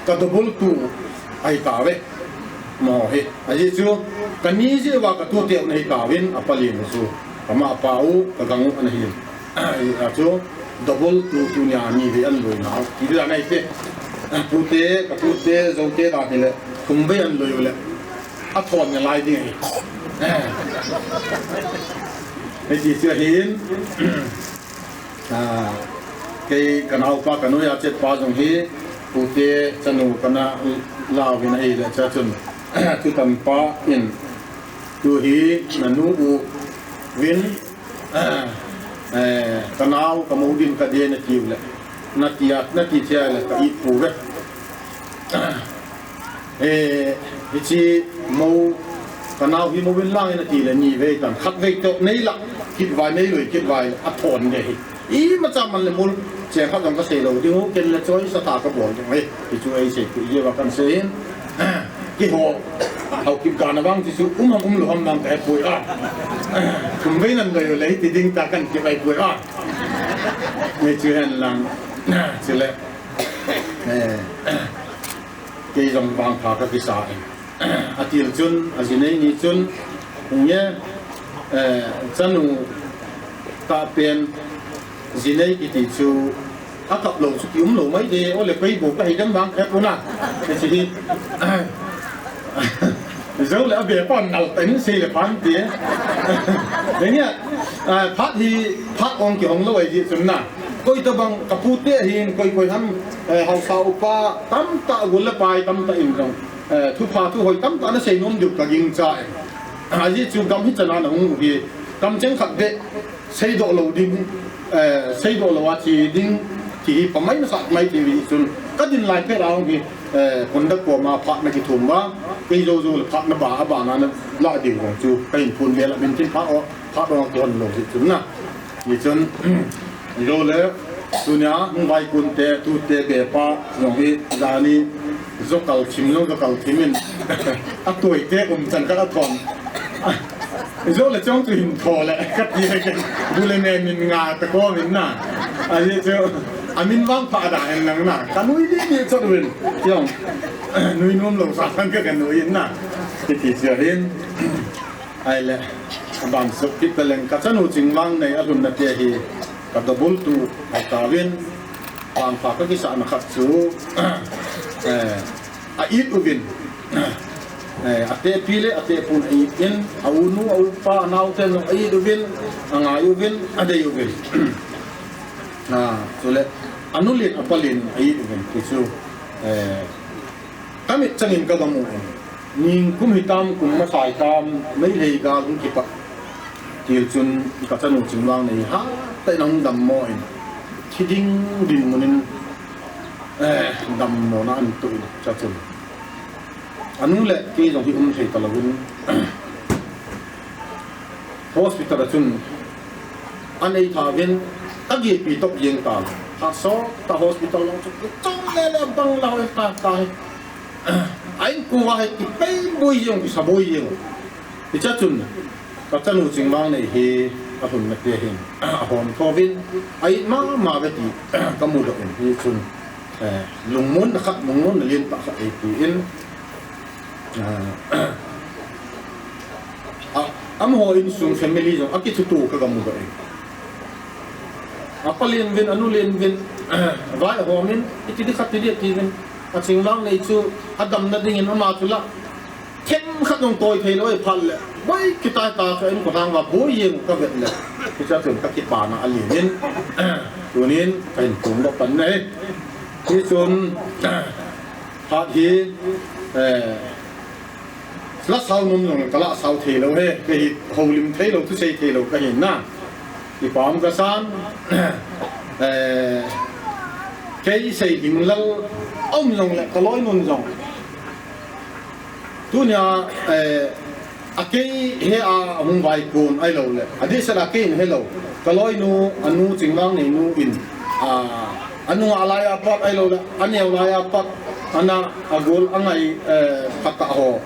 ka double tu, ahi tauve. Amaho hi. Ajeh chu, ka ni jeh uva ka tute u ana hi tauvin, apa lin u chu. Ama apa u, ka gang u ana hin. Ahi, achu, double tu, tunia ni vei an loina u. Ti dan ahi te. Pute, ka pute, Zote dan hi le, thum vei an loi u le, a thon nalai ding ahi. Hiti chu ahin, a, kei ka naopa ka noiya chetpa jong hi, pute, chanu kana lauvin ahile, chuchun, thutan pa in, tu hi, nanu uvin, eh, ka nao, ka mou din ka de nati u le, nati a, nati chia le, ka it pouve. Eh, hichi mou, ka nao hi mou in lang in ati le, ni vei tan, khat vei toh, nei la, kit vai, nei loi, kit vai, a thon de hi. Imacha man le mol, cheng khat jong ka sei lou ding u, ken le choi sa ta ka bol ding u hi. Hichu ei sei, ku i va kan sei in. Keiho, Haokip gana vang chu um ham um lou ham vang ka hepoi a. Thum vei nan loi u le hiti ding ta kan kivai poi a. Nei chu hen lang. Chule. Eh. Kei jong vangpha ka kisa e. Atil chun, a jinei ni chun, nge, eh, chanu tahpen, jinei kiti chu, a kap lou chu ki um lou mai de, ole koi bou ka hi dem vang khat una. Kati hi. Jou le a be pan nal pen sei le pan ti. Nge, eh, phat hi, phat ong kihong lou ahi chun na. Koi tabang ka pute hin, koi koi ham, eh, haosa upa, tamtah gol le pai, tamtah in jong. Eh, thupha thu hoi tamtah na sei nom diu ka gingcha e. Ajeh chu gam hi chana na hung u hi, kamcheng khat beh seidoh lou ding, eh, seidoh lou a che ding, ti hi pamai nasat mai ti hi chun, ka din lai pet a hung hi, eh, conduct koma phat na kithum uva, kei jou jou le phat na ba, a bana na la ding jong chu, ka hin phun bel a min tin phat o, phat o kihon lou hi chun na. Hichun, jou le, tunia, hung vaikun te, tute, bepa, jong hi, jani, jokal thim jong, jokal thim in, a tuai te, um chan khat a thon. Jou le chong chu hin tho le, ka ti le ken, bu le ne min nga ta ko min na. A ye chu, a min vang pha da hen lang na. Ka nui di di chot win, jong, nui nom lou sa kan ka, ka nui in na. Ti ti sia hin. Ahile, a ban sop kit taleng ka chanu Chingvangnei a lhunna te hi ka double tu a tauvin, vangpha ka kisahna khat chu, eh, a it uvin, eh, a tepi le a tepu in a it in, a unu, a upa, a naote jong a it uvin, a ngai uvin, a dei uvin. Ah, chule, a nu lin, a pa lin a it uvin, ti chu, eh, ka mit chang in ka ga mu in. Ningkum hitam, kum masa hitam, Meitei gal hung kipat. Til chun ka chanu Chingvangnei hatah in a hung dammo in. Thi ding dinmun in, eh, dammona ahin toh in, chuchun. A nu le kei jong hi um thei talou in. Hospital a chun an ei tha uvin, ka gepi top jeng ta. Ka sot ta hospital lang chu, chom le le bang la hoi ta ta hi. A inko a hi kipei boi jeng, kisa boi jeng. Hiche chun, ka chanu Chingvangnei hi a lhunna te hin, a hom tho uvin, a it mama uve ti, ka mudoh in hichun, eh, lungmonna khat, lungmonna lentah khat eipe in, ah, a, amaho insung family jong a kithuto ka ga mudoh in. A pa lin uvin, a nu lin uvin, vai a hom in, iti di khat ti di ati uvin, a Chingvangnei chu a damna ding in ama chu la, themkhat jong toi thei lou ahi phat le, boi kitai ta ka inko lang uva boi jeng ka vet le, hiche chun ka kipana a lin in, tunin ka hin phongdoh pan ahi. Hichun, phat hi, eh, la sao nom jong ka la sao thei lou ahi, kei hi houlim thei lou, thusei thei lou ka hin na. Kipa um ka san, eh, kei sei ding lal um jong le, ka loinun jong. Tunia, eh, a kei hi a hung vaikun ahilou le, a dihsel a kei in hilou, ka loinu, a nu Chingvangnei nu in, a, a nung a lai a pat ahilou le, a neo lai a pat, a na, a gol, a ngai, eh, phat a ho.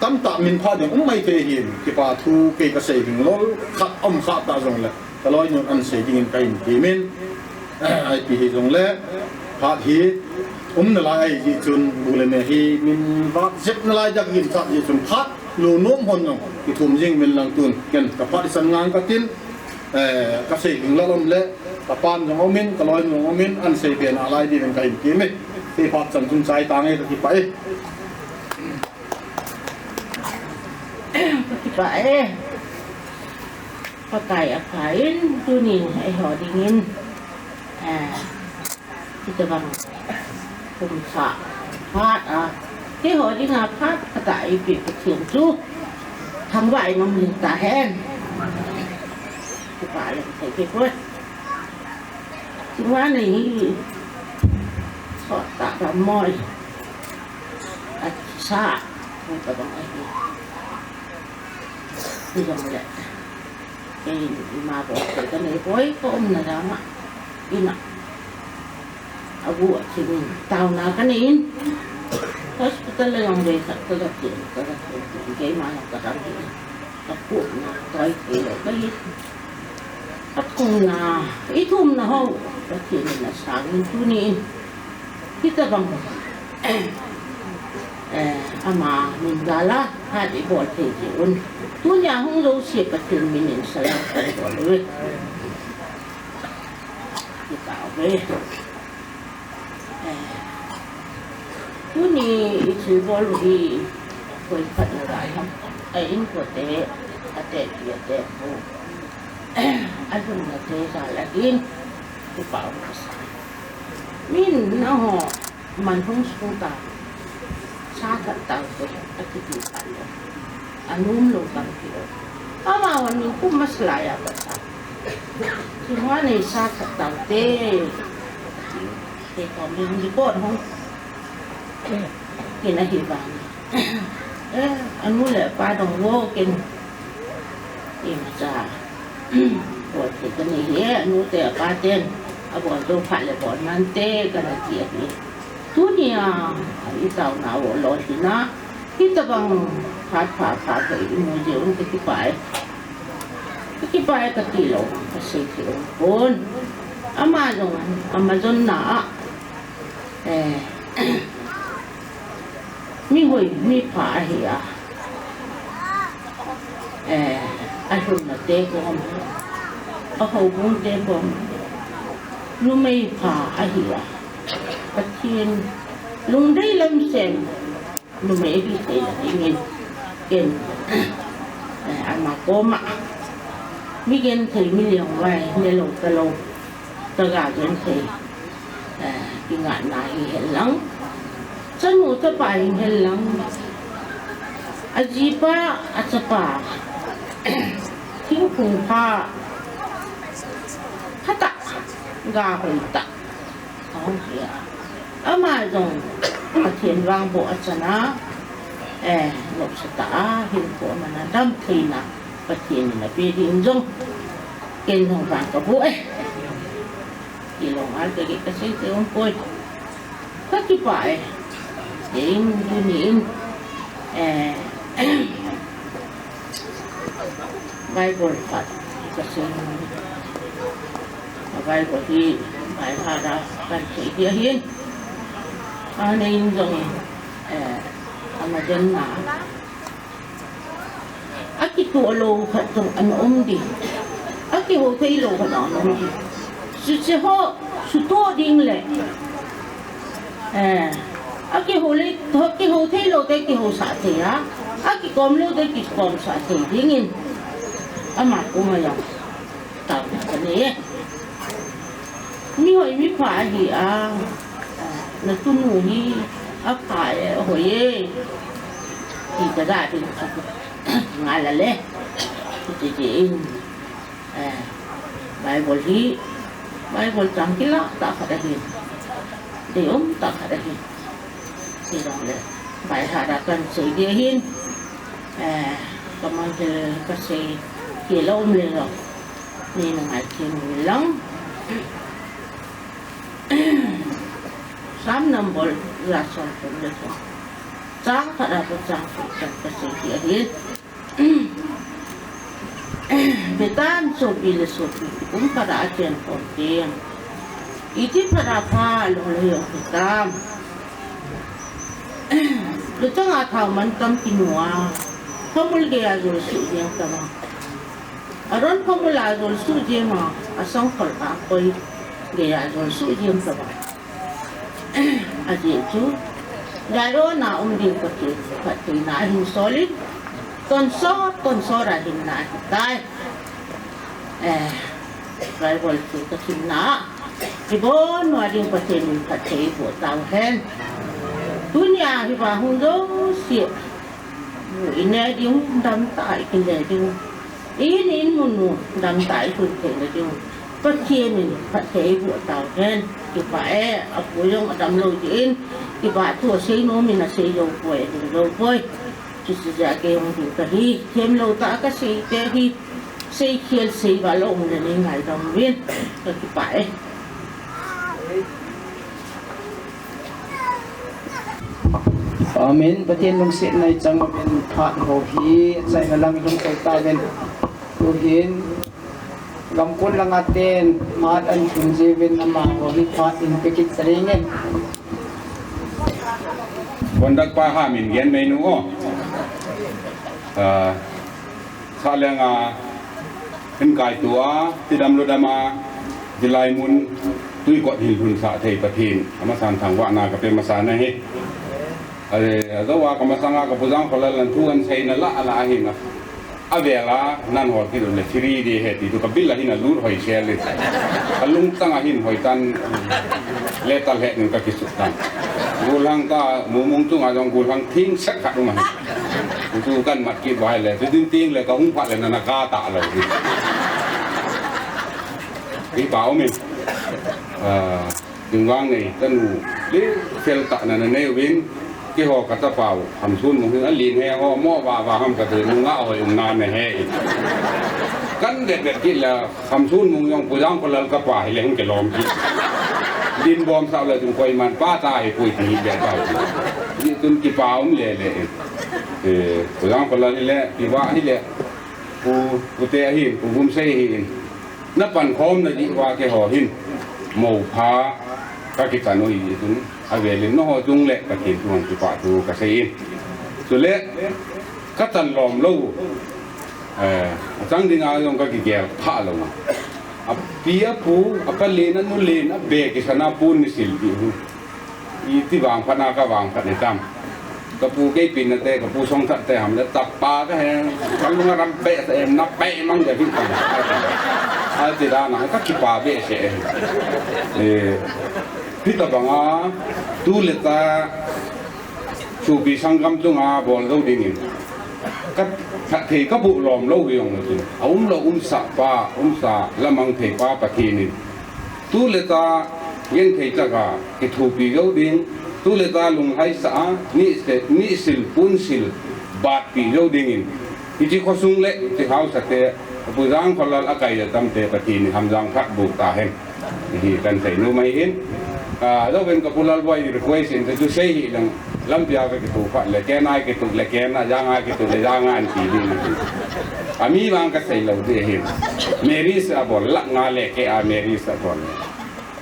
Tamtah min pha ding um mai thei hin, kipa thu kei ka sei ding lou, khat um kha ta jong le. Ka loinun an sei dingin ka hin temin, ipi hijongle, phat hi um nalai ahi jeh chun, bu le me hi min vat jep nalai dia ka ginchat jeh chun, phat lou nom hon jong kithum jing min lang tun, ken ka phat isan ngang ka tin, eh, ka sei ding lal um le, ka pan jong um in, ka loinun jong um in, an sei be nalai dingin ka hin temin. Te phat chan chun chai tange, ka kipah e. Ka kipah e. Pakai apha in, tuni eiho dingin, eh, hitabang kum thah phat a, keiho dinga phat phat a eipeh Pathen chu thangvah in um lhing tahen. Kipah leng thei kei poi. Chunga nei hi sot tah dammo a kisa, hitabang ahi. Hijongle, kei ima bol thei kanei poi, ka umna dama, ina agu a thim in, taona kanei in, hospital a jong vei khat kaga thim, kaga thim, keima jong kadam hi, kakhopna toi thei lou kahi. Kathumna, ithumna ho Pathen in asang in, tuni in hitabang, eh, ama min jal a phat ibol thei jeh un, tunia hung jouse Pathen min in salam kabol uve. Kipah uve. Eh, tuni ithilbol u hi koi phatna lai ham, a inkote, atehpi atehpu, alhunna te jal ahin, kipah um kasa. Min nangho man hung sung ta, sa khat taote, akiti khat lou, anom lou tampi um. Amavang nikum masa lai a kasa, Chunga nei sa khat taote, kei kom in report hung, kei nahi vang, eh, anu le apa dong vo, kei imacha bol thei kanei hi, anu te apa ten abol jou phat le bol nante, kana ti ahi. Tunia itaona u lolhinna, hitabang phat pha pha kei imu jeh un kakipah e. Kakipah e kati lou, kasei thei um pon. Ama jong, ama jonna a, eh, mihoi, mipha ahi a, eh, alhunna te kom, ahoubung te kom, numei pha ahi a, Pathen lungdei lam sem numei hi thei dingin, ken, eh, ama koma mi genthei, mi lengvai, nelou talou, kaga genthei, eh, kingahna hihen lang, chanu chapa hihen lang, ajipa, achapa, thingphung pha, phatah, ga hoitah, ahung hi a. Ama jong Pathen vangboh achan a, eh, nopsah tah a hinkho aman a damtheina Pathen in ape ding jong ken jong vang kaboh e. Kilom a kageh kasei thei um poi. Kakipah e. Kei in tuni in, eh, Bible khat kasei nom e. Bible hi by heart a kahin sei ding ahin. Anei in jong, eh, ama genna, akitoh lou khat jong ana um ding, akihou thei lou khat ana um ding. Chuche ho sutoh ding le, eh, akihou le, kihou thei lou te kihousah thei a, akikom lou te kikomsah thei dingin ama koma jong taona kanei e. Mihoi mipha ahi a, natunu hi apha e, ahoi e, ti kaga ding chu ngal a le, hiti in, eh, Bible hi, Bible chang kilah tah khat ahin, deium tah khat ahin, hijongle by heart a kahin sei ding ahin, eh, kaman thei kasei thei lou um le jong, neina ngaichat uvin lang. Sam number ja somthum le thum, chang khat a pat chang thum chan kasei ding ahin. Vetan sopi le sopi, kum khat a achen khom teng, iti phat a pha lou le jong hitam. Luchang a thao mantam kinu a, phamul gei a jol suh jeng tavang. Aron phamul a jol suh jeng a, asangkhol a koi gei a jol suh jeng tavang. Ajeh chu, Zion a um ding Pathen phattheina ahin sol in, tonsot, tonsot a hinna ahitai. Eh, Bible chu kasimna a, ibon uva ding Pathen in phatthei eiboh tauhen. Tunia hiva hung jouse, ine ding, damtah a ikile ding. Inin mun u damtah a isun theina ding. Pathen in phatthei eiboh tauhen. Kipah e, apu jong adam lou jeh in, kipah thu asei nom in asei jou poi, ading jou poi. Chuche jeh a kei hung ding kahi, themlou tah a kasei te hi, seikhel seival um le nei ngaidam uvin, kakipah e. Amen. Pathen lungsetna ichang uvin, phat ho hi achaina lang ilhung koi tauvin. Tuhin gamkon langa ten phat ahin thum jiuvin, amaho hi phat in pe kit talengin. Conductor pa Hamin Genmei nu o. Ah, Salenga hin kaito a, tidam ludam a, hilai mun tuikot hin lhunsah thei Pathen amasan thangvahna kape masa nahi. Are, ajou a kamasanga kapu Jangkholal in thu ahin seina lah lah ahin a, avel a nanghol kit ule free ding ahi ti chu kabil a hin alut hoi sel in. Kalungchang a hin hoitan, letter lheh in kakisut tan. Golhang ka mumung chunga jong golhang thing set khat um ahi. Chu kahin mat kit uva ahile, chu din teng le kahung phat le nana kap talou hi. Kipah um in. Ah, Dingvang nei, kanu, le, fel tah nana nei uvin, keiho kachapa u Khamsunmung hin alen he ho, mo va va ham kati, nungah hoi umna nahe in. Kahin vet vet kit le, Khamsunmung jong Pu Jangkholal kapa hile hung kilom kit. Dinbom sah le chun koiman pa ta hipoi ti hi vet tau. Hijeh chun kipah um lele in. Eh, Pu Jangkholal hile, Pi Vah hile, Pu, Pu Te ahin, Pu Vumsei ahin. Napankhomna diuva keiho hin mopha kakichan u ahi jeh chun, avel in nangho chung le Pathen chunga kipah thu kasei in. Chule, kachan lom lou, eh, achang dinga jong kakigel pha lou. Api apu, apa len, anu len, abe kisan a pon ni silpeh u. Iti vangphat na kavangphat hitam. Kapu kei pen nate, kapu Songthat te ham le, tapa kahe, kalunga ram behseh em, na peh mang de hin. Ati dan a, kakipah behseh e. Eh, hitobang a, tu le ta, sopi sanggam chunga bol jou dingin. Ka, ka thei kaboh lom lou hi jong le chun. Aumlou umsah pa, umsa lamang thei pa Pathen in. Tu le ta genthei taka kithopi jou ding, tu le ta lunglhaisah a, nise, nisil, punsil, batpi jou dingin. Hiche khosung le, hiche haosa te, Pu Jangkholal akai le tam te Pathen in hamjang phat boh tahen. Hi kan sei nom ahin. Ah, lo ven ka Pu Lalboi request in chu sei hi lang. Lampi a kakitoh phat le, kei a kitoh le, kei a jang a kitoh le, jang a anti ding. Ami vang kasei lou ding ahin. Marriage abol lakh nga le kei a marriage abol.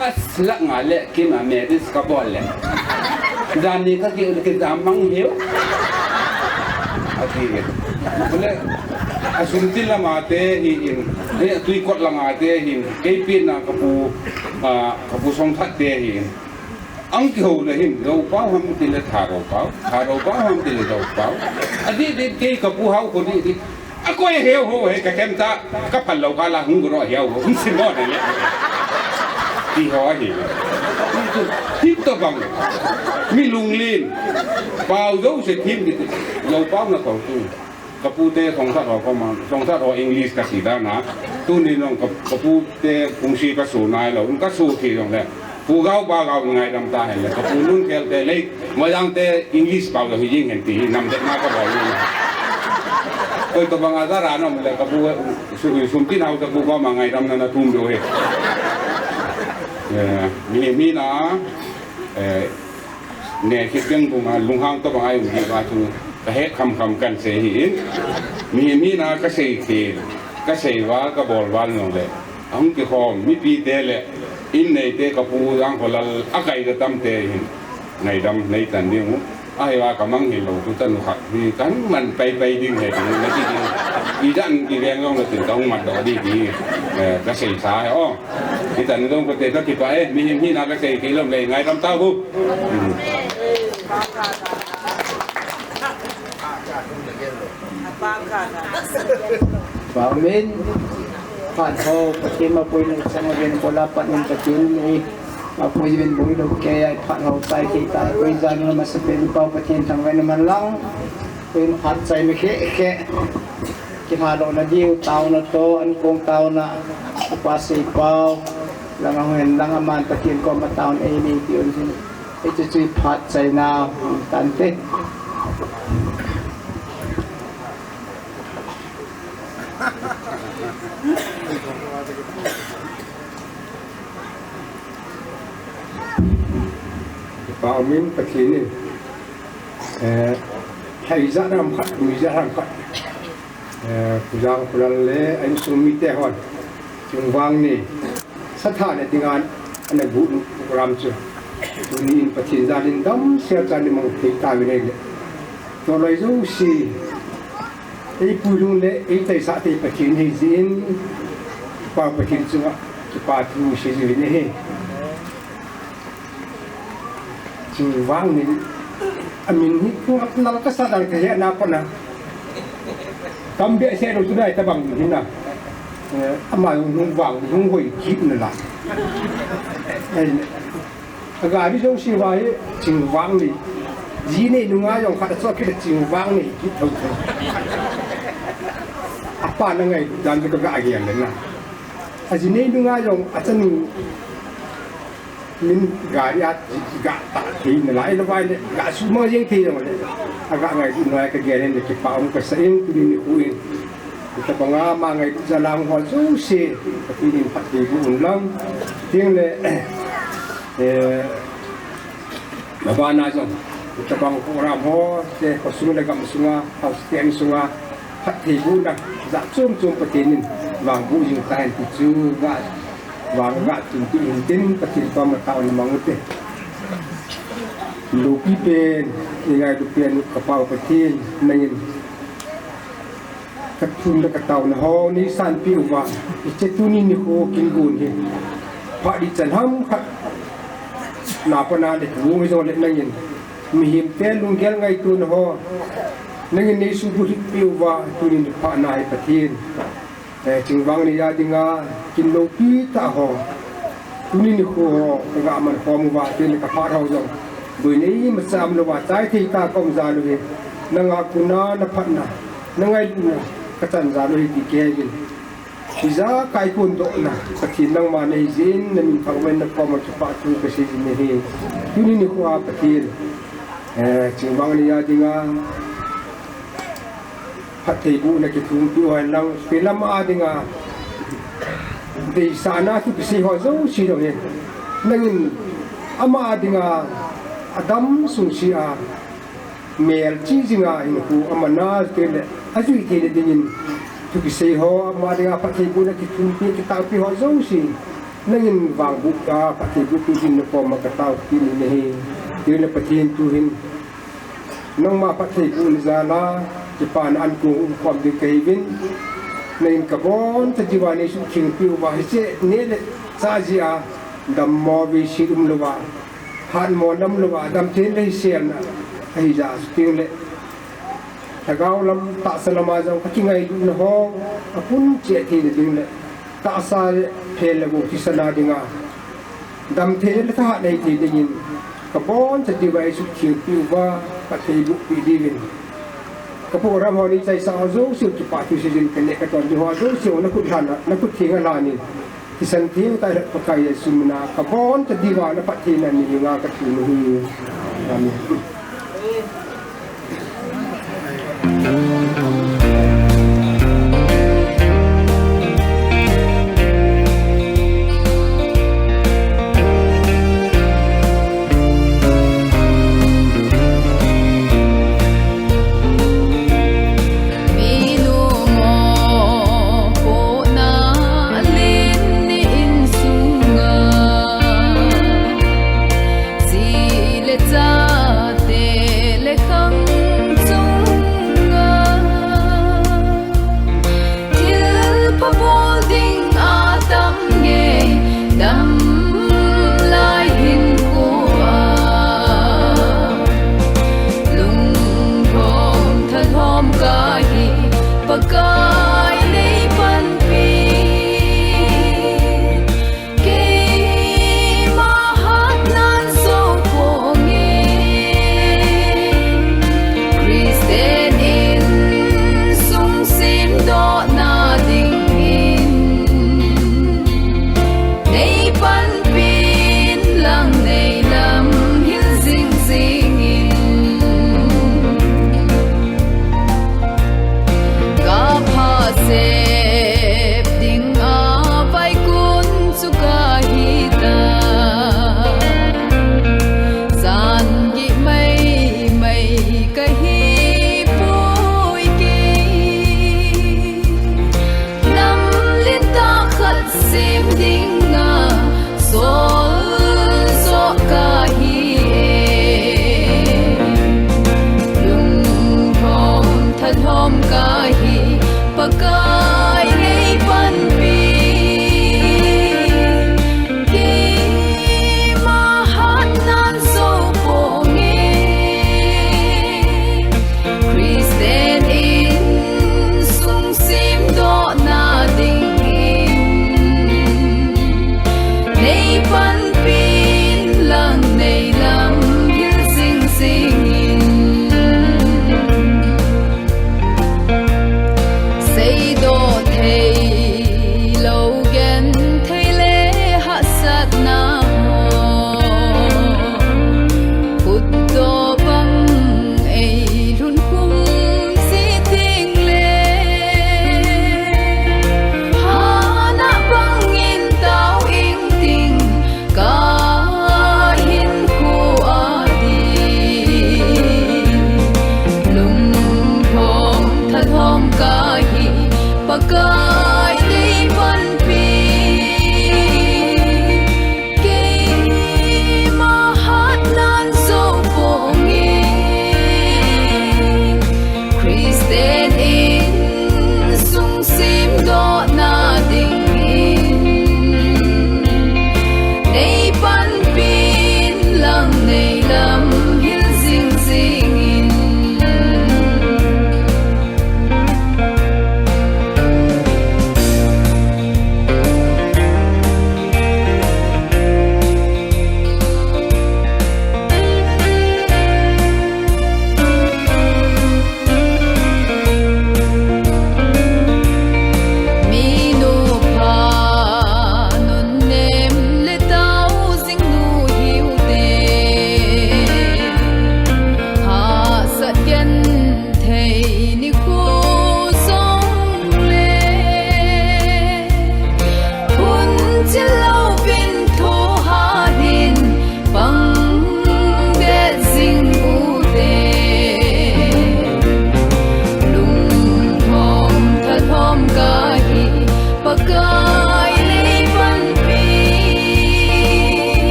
As lakh nga le kei a marriage kabol le. Jan ni kaki u le kei jam mang hiu. Ati. Bole, asum til lama te hi in. Ni atui kot langa te hi in. Kei pen na kapu, ah, kapu Songthat te hi in. Ang kihou le hin, Lopao ham ti le Tharou pao, Tharou pao ham ti le Lopao. Adih dih kei kapu hao ko dih dih. Akoi heu ho he kakhem ta, kaphal lou kala hung gro hiau ho, hung simo ne le. Ti ho ahi. Hitobang. Mi lunglen. Pao jouse thim kiti. Lopao na kou tu. Kapu te Songthat ho koma, Songthat ho English kasei dan a. Tuni jong ka, kapu te kungsi kasu nai lou, kasu thei jong le. Pu Gao Pa Gao ngaidam tahen le. Kapu Lunkhel te le, Moirang te English pao jong hi jing hen ti hi, nam det na kabol ni. Koi tobang a jara nom le, kapu, su, sum tin hao kapu koma ngaidam na na thum diu hi. Eh, mi, mi na, eh, Neh kit ding bung a lunghang tobang a um hi va chu kahet kham kham kan sei hi in. Mi, mi na kasei thei, kasei val, kabol val nong le. Ahung kikhom, mipi te le, in nei te kapu Jangkholal akai le tam te hin. Ngaidam nei tan ding u. Ahi va kamang hil lou tu tanu khat hi kan man pai pai ding he ding na ti ding. Ijat in kiveng jong le tin kahung matdoh ding ti, eh, kasei sa ahi o. Hitan jong kate kakipah e, mihem hina kasei kei lom le ngaidam tauvu. Hmm. Amen. Phat ho, Pathen mapuina chang uvin, kola pat in Pathen in ei mapui uvin, boi lou kei a phat ho chai thei ta, koi jan in masapen Pau Pathen thangvahna man lang. Koi in phat chai mi khe khe. Kilha lona diu, taona toh, ankong taona, upa Seipao, langa hung hen lang aman Pathen koma taona eina nei diu ahin. Hiche chu phat chaina tante. Pau min Pathen in, eh, hai ijat ham khat, nui ijat ham khat. Eh, Pu Jangkhulal le a insung mite hon Chingvang ni sathah na dinga ana guh program chu tuni in Pathen jalin damsel chan in mang thei tauvin ahile, toloi jouse eipui lhung le eitaisah thei Pathen ahi jeh in, Pau Pathen chunga kipa thu sei jiuvin ahi. Chingvang ni, amin hi ngal kasa dang kahe na kona. Kam behseh lou chu dai tabang hi na. Eh, ama jong hung vang, hung hoi kit na la. Ai, a gari jouse va hi Chingvang ni. Ji nei nunga jong khat a choi kit a Chingvang ni kit thou thou. Apa na ngaidan chu ka ga gel le na. A ji nei nunga jong achanu min gari a ga tah thei nalai lou vai le, ga sumang jeng thei jong le, aga ngailutna ka gel in le kipa um kasa in, tuni nikho in. Hitabanga ama ngailut jal a hung ho jouse, Pathen in phatthei boh un lang. Tin le, eh, mabana jong, hitabang program ho, te khosung le gamsunga, house te sunga, phatthei bohna jat chom chom Pathen in vangboh jing tahen ti chu ga, vang ga tun ti hin tin Pathen koma taona mang ute. Loupi pen, ingailu pen, ka Pau Pathen, nangin ka thum le ka taona ho nei sanpeh uva, hiche tuni nikho kin gon hi phat ding chan ham khat na pana le kigong hi jongle nangin mihem te lunggel ngaitona ho nangin nei suhbulhit peh uva, tuni ni phat na hi Pathen, eh, Chingvang ni a dinga kin loupi tah ho tuni nikho ho ka ga man khom uva, tin ka phat ho jong boina imacha um louva chai thei tah a ka um jal u hi, nanga kona na phatna, na ngailutna ka chan jal u hi ti kahe uvin. Ijakai kondohna Pathen nangma nahi jeh in, na min thangvahna koma kipa thu ka sei jin ahi. Tuni nikho a Pathen, eh, Chingvang ni a dinga phattheibohna kithum peh u hen lang, pen lam a dinga deisahna thu kisei ho jouse jong hin, nangin ama a dinga adam sung sea melchih jinga hinkho amana teng le ajui theina dingin thu kisei ho, ama dinga phattheibohna kithum peh, kitahpeh ho jouse nangin vangboh a phattheiboh peh dingin na koma ka taopi in ahi. Teng le Pathen tu hin nangma phattheibohna jal a kipana ankong umkhom ding kahi uvin, nangin kaboncha diuva nei suhtheng peh uva, hiche neh le chah jeh a dammo veiset um louva, hatmo lam louva, damtheina le hiselna ahi jeh a, chuteng le lhagao lam, tahsa lam a jong ka kingailutna ho apun cheh theina ding le tahsa le phel le gou thisan a dinga damtheina le thahatna hithei dingin kaboncha diuva eisuhtheng peh uva, phattheiboh peh diuvin, ka program ho nei chaisah ho jouse u kipathu seijin, kaneh katon ding ho jouse u nakhut lhan a, nakhut theng a lhan in, thisan theng tah a Pakai Jesu mina kaboncha diuva na phattheina nei henga kathum ahi. Amen.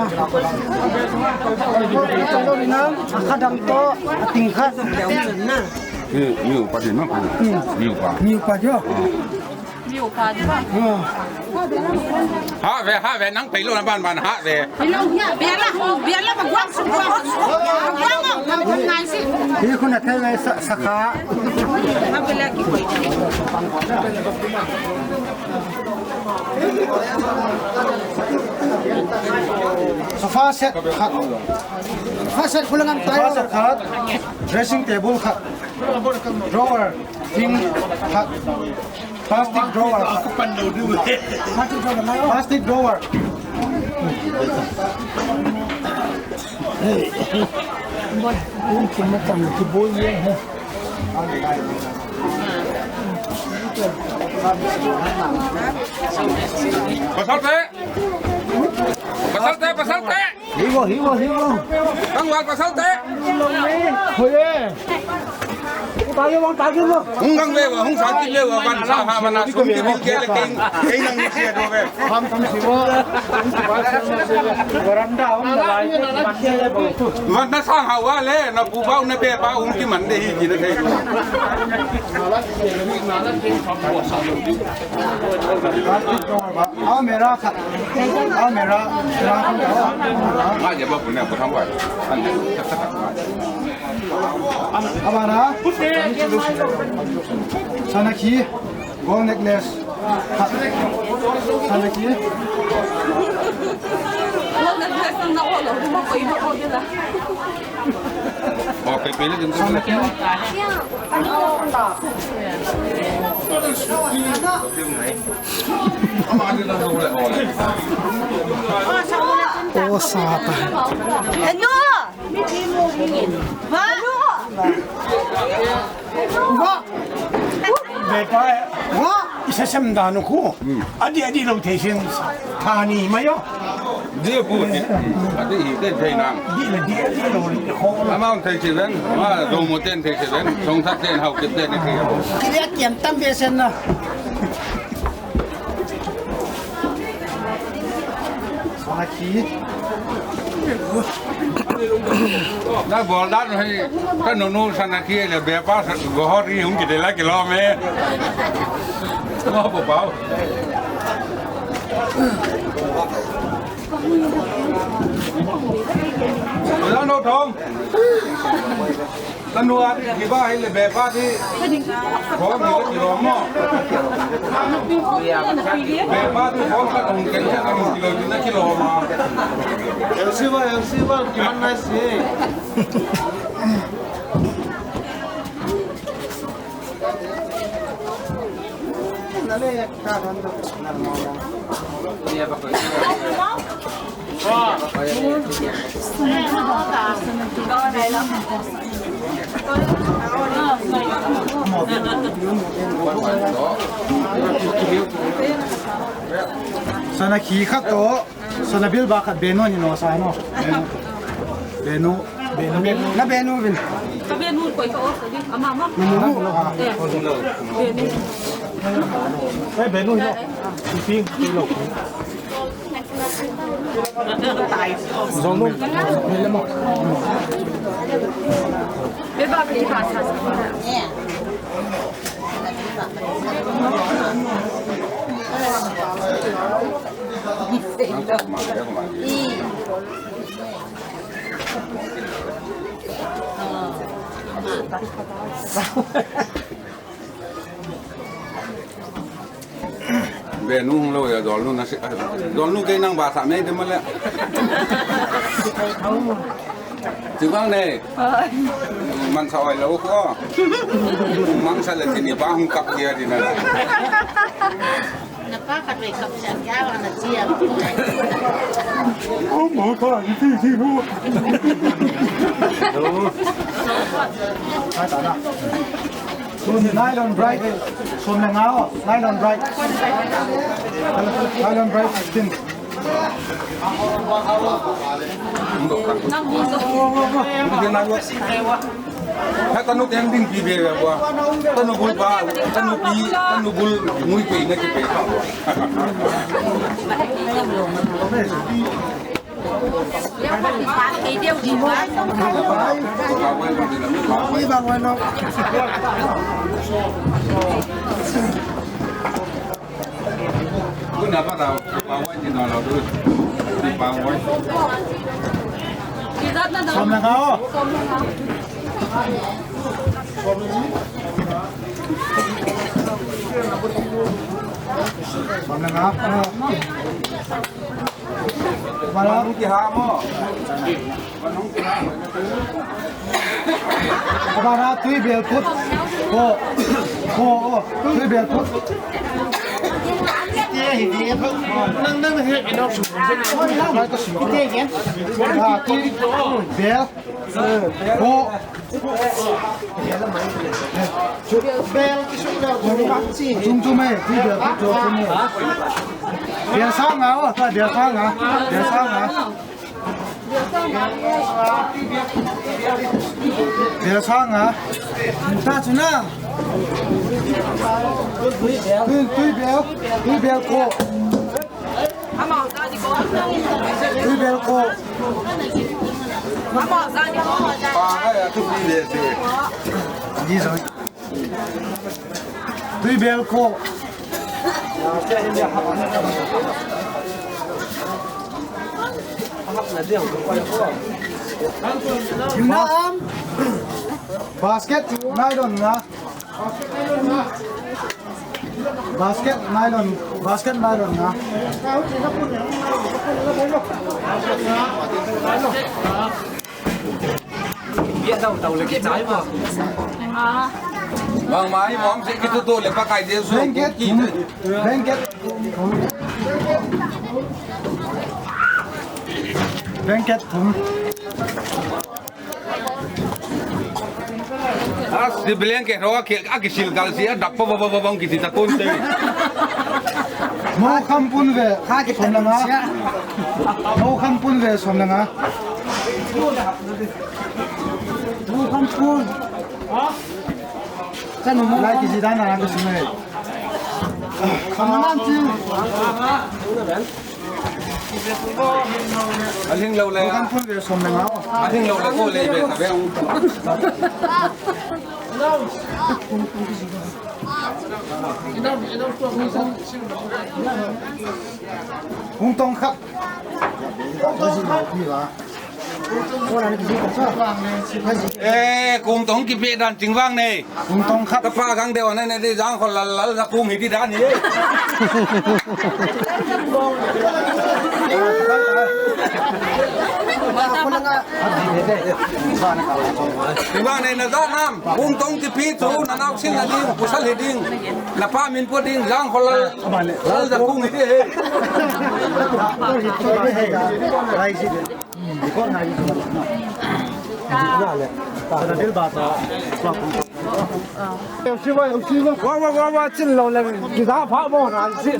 ma. Ina, akha dang to, ating khat. Ni, ni upa din ma. Ni upa. Ni upa jo. Ni upa din ma. Ha ve, ha ve, nang pei lou na ban ban ha ve. Pei lou nia, bia la, bia la, ba guang su guang. Guang, guang, guang, ngai si. Hi khun a thei ve sa, sa kha. Ha ve la ki koi. Sofa set khat. Sofa set khulang am tai. Sofa set khat. Dressing table khat. Drawer. Thing khat. Plastic drawer khat. Plastic drawer. Pasal te. Pasal te, pasal te. Hivo, hivo, hivo. Kang wal pasal te. Hoye. Tagi wang, tagi wang. Hung gang le wa, hung sakit le wa, ban sa ha, ban na sum ki bil ke le keng, keng nang ni sia do ve. Ham tam siwa. Veranda hung lai. Ban na sang ha wa le, na pu ba, na pe ba, hung ki man de hi ki na ke. Almirah khat. Almirah. Abana. Sana khi. Gold necklace. Sana khi. O sapa. Anu! Anu! Bepa, isa sem danu ko. Adi, adi lou thei sin. Thani mayo. Dia pu ti. Ati hi te thei nang. Di le di, di lou le ko. Amount thei si ven. Ma do mo ten thei si ven. Song sa ten hau kit ten thei. Kili a kiam tam be sen na. Sana khi. Na bol dan hi. Ka nunu sana khi le bepa sa go ho ri hung ki de la ki lo me. Mo bo bao. Ula no thong. Tanu a di kiba hi le be pa di. Ko mi le kilo mo. Be pa di ko ka tong ken ka tong kilo di na kilo ma. M C one, M C one, kiman nice ni. Sana khi khat to. Sana bil ba khat benu ni no sa no. Benu. Benu. Na benu vin. Ka benu koi ka o sa di. Ama ma. Mu mu. Ah. Eh. Benu. Eh, benu no. Ipi lo. Zong no. Bil ba ki ha sa. Benu hung lo ya, Dolnu na si, Dolnu kei nang ba sa me de ma le. Ti bang ne. Man sa oi lo ko. Mang sa le ti ni ba hung kap dia di na. Na pa khat vei kap sian kya wa na chia. Oh, mo ta, ni ti ti mo. Nylon bright, som le nga o, nylon bright. Nylon bright, fifteen. Hei tanu teng ding pi be be bua. Tanu bul ba, tanu pi, tanu bul ngui pe na ki pe. Som le nga o. Som le nga. Bara. Bara tui bel put. Ko. Ko, o. Tui bel put. Nang, nang, he, ino su. Oi, nang, nang, ko su. Ah, tui bel. Ko. Bel. Chum, chum, eh. Tui bel put, chum, chum, eh. Bel sang, ah, bel sang, ah. Bel sang, ah. Bel sang a. Ta chu na. Tui, tui bel. Tui bel ko. Tui bel ko. Pa ha ya tu bel se. Ni so. Tui bel ko. Thim na am. Basket nylon nga. Basket nylon, basket nylon nga. Bia dau dau le kichai ma. Ah. Bang mai mom se kitu to le pakai de su. Blanket. Blanket. Blanket thum. As di blanket ho a ki, a kisil gal si a dap pa pa pa pa kiti ta kon te. Mo khampun ve. Ha ki som le nga. Mo khampun ve som le nga. Mo khampun. Chanu mo. Lai kiti dan na ka sum e. Khamnan chi. Aling lo le. Mo khampun ve som le nga. Aling lo le ko le be ta be. Hung tong khap. Hung tong khap. Eh, kung tong kipe dan ting vang nei. Kung tong khat. Kapa gang deu nei nei di jang khol lal lal ja kung hi di dan hi. Ting vang nei na ja nam. Kung tong kipe chu na nau sin na ding, pasal hi ding. Na pa min po ding jang khol lal lal ja kung hi di he. Wa, wa, wa, wa, chin lo le, kita pha mo na, si.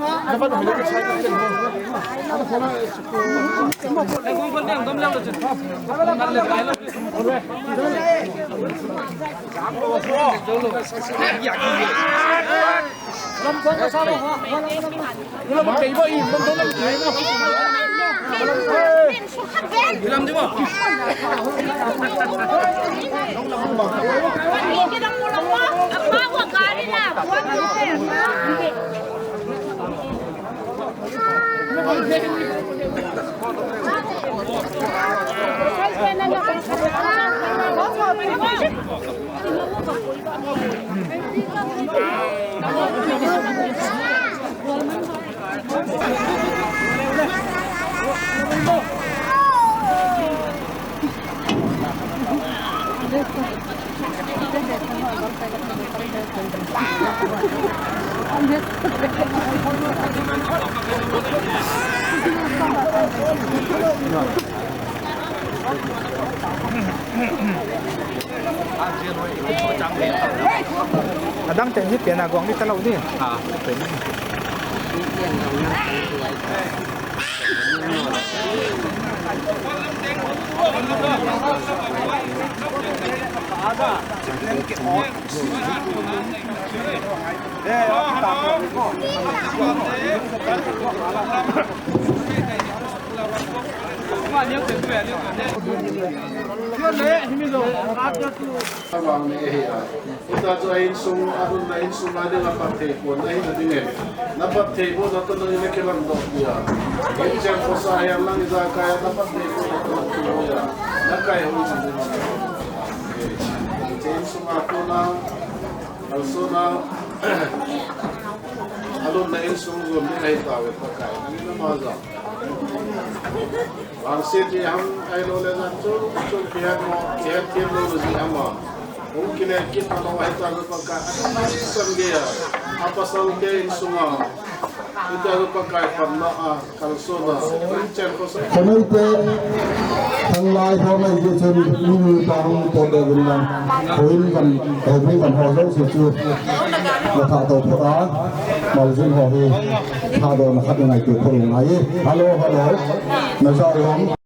Adang teng hi pian a guang ni talou ni. Ah, okay. Vang ni ahi a. Hita chu a insung, a lhunna insung a dinga phatthei pon na hina dingin. Na phatthei pon na tun na kilang doh dia. Inchen khosa hiam lang ijakai a na phatthei pon na tun tu dia. Na kai hung chin ding. Insung a pon na, also na, a lhunna insung gon ding ahi tave Pakai. Nangin na ma ja. Vangset ji ham ahilou le jan chu, chu kihet mo, kihet them lou ji ham a. Hung kile kit na lou ahi tah le Pakai. San gei a, a pasal te insung a. Hita le Pakai panna a, kalson a. Chen ko sa. Khanoi te, thanglai ho mai je chen, ni ni ta hung to de vin lang. Hoi kan, hoi kan ho jo si chu. Na tha to pho a, mal jin ho hi. Tha do na khat ngai tu pho ngai. Hello, hello. Na ja lam.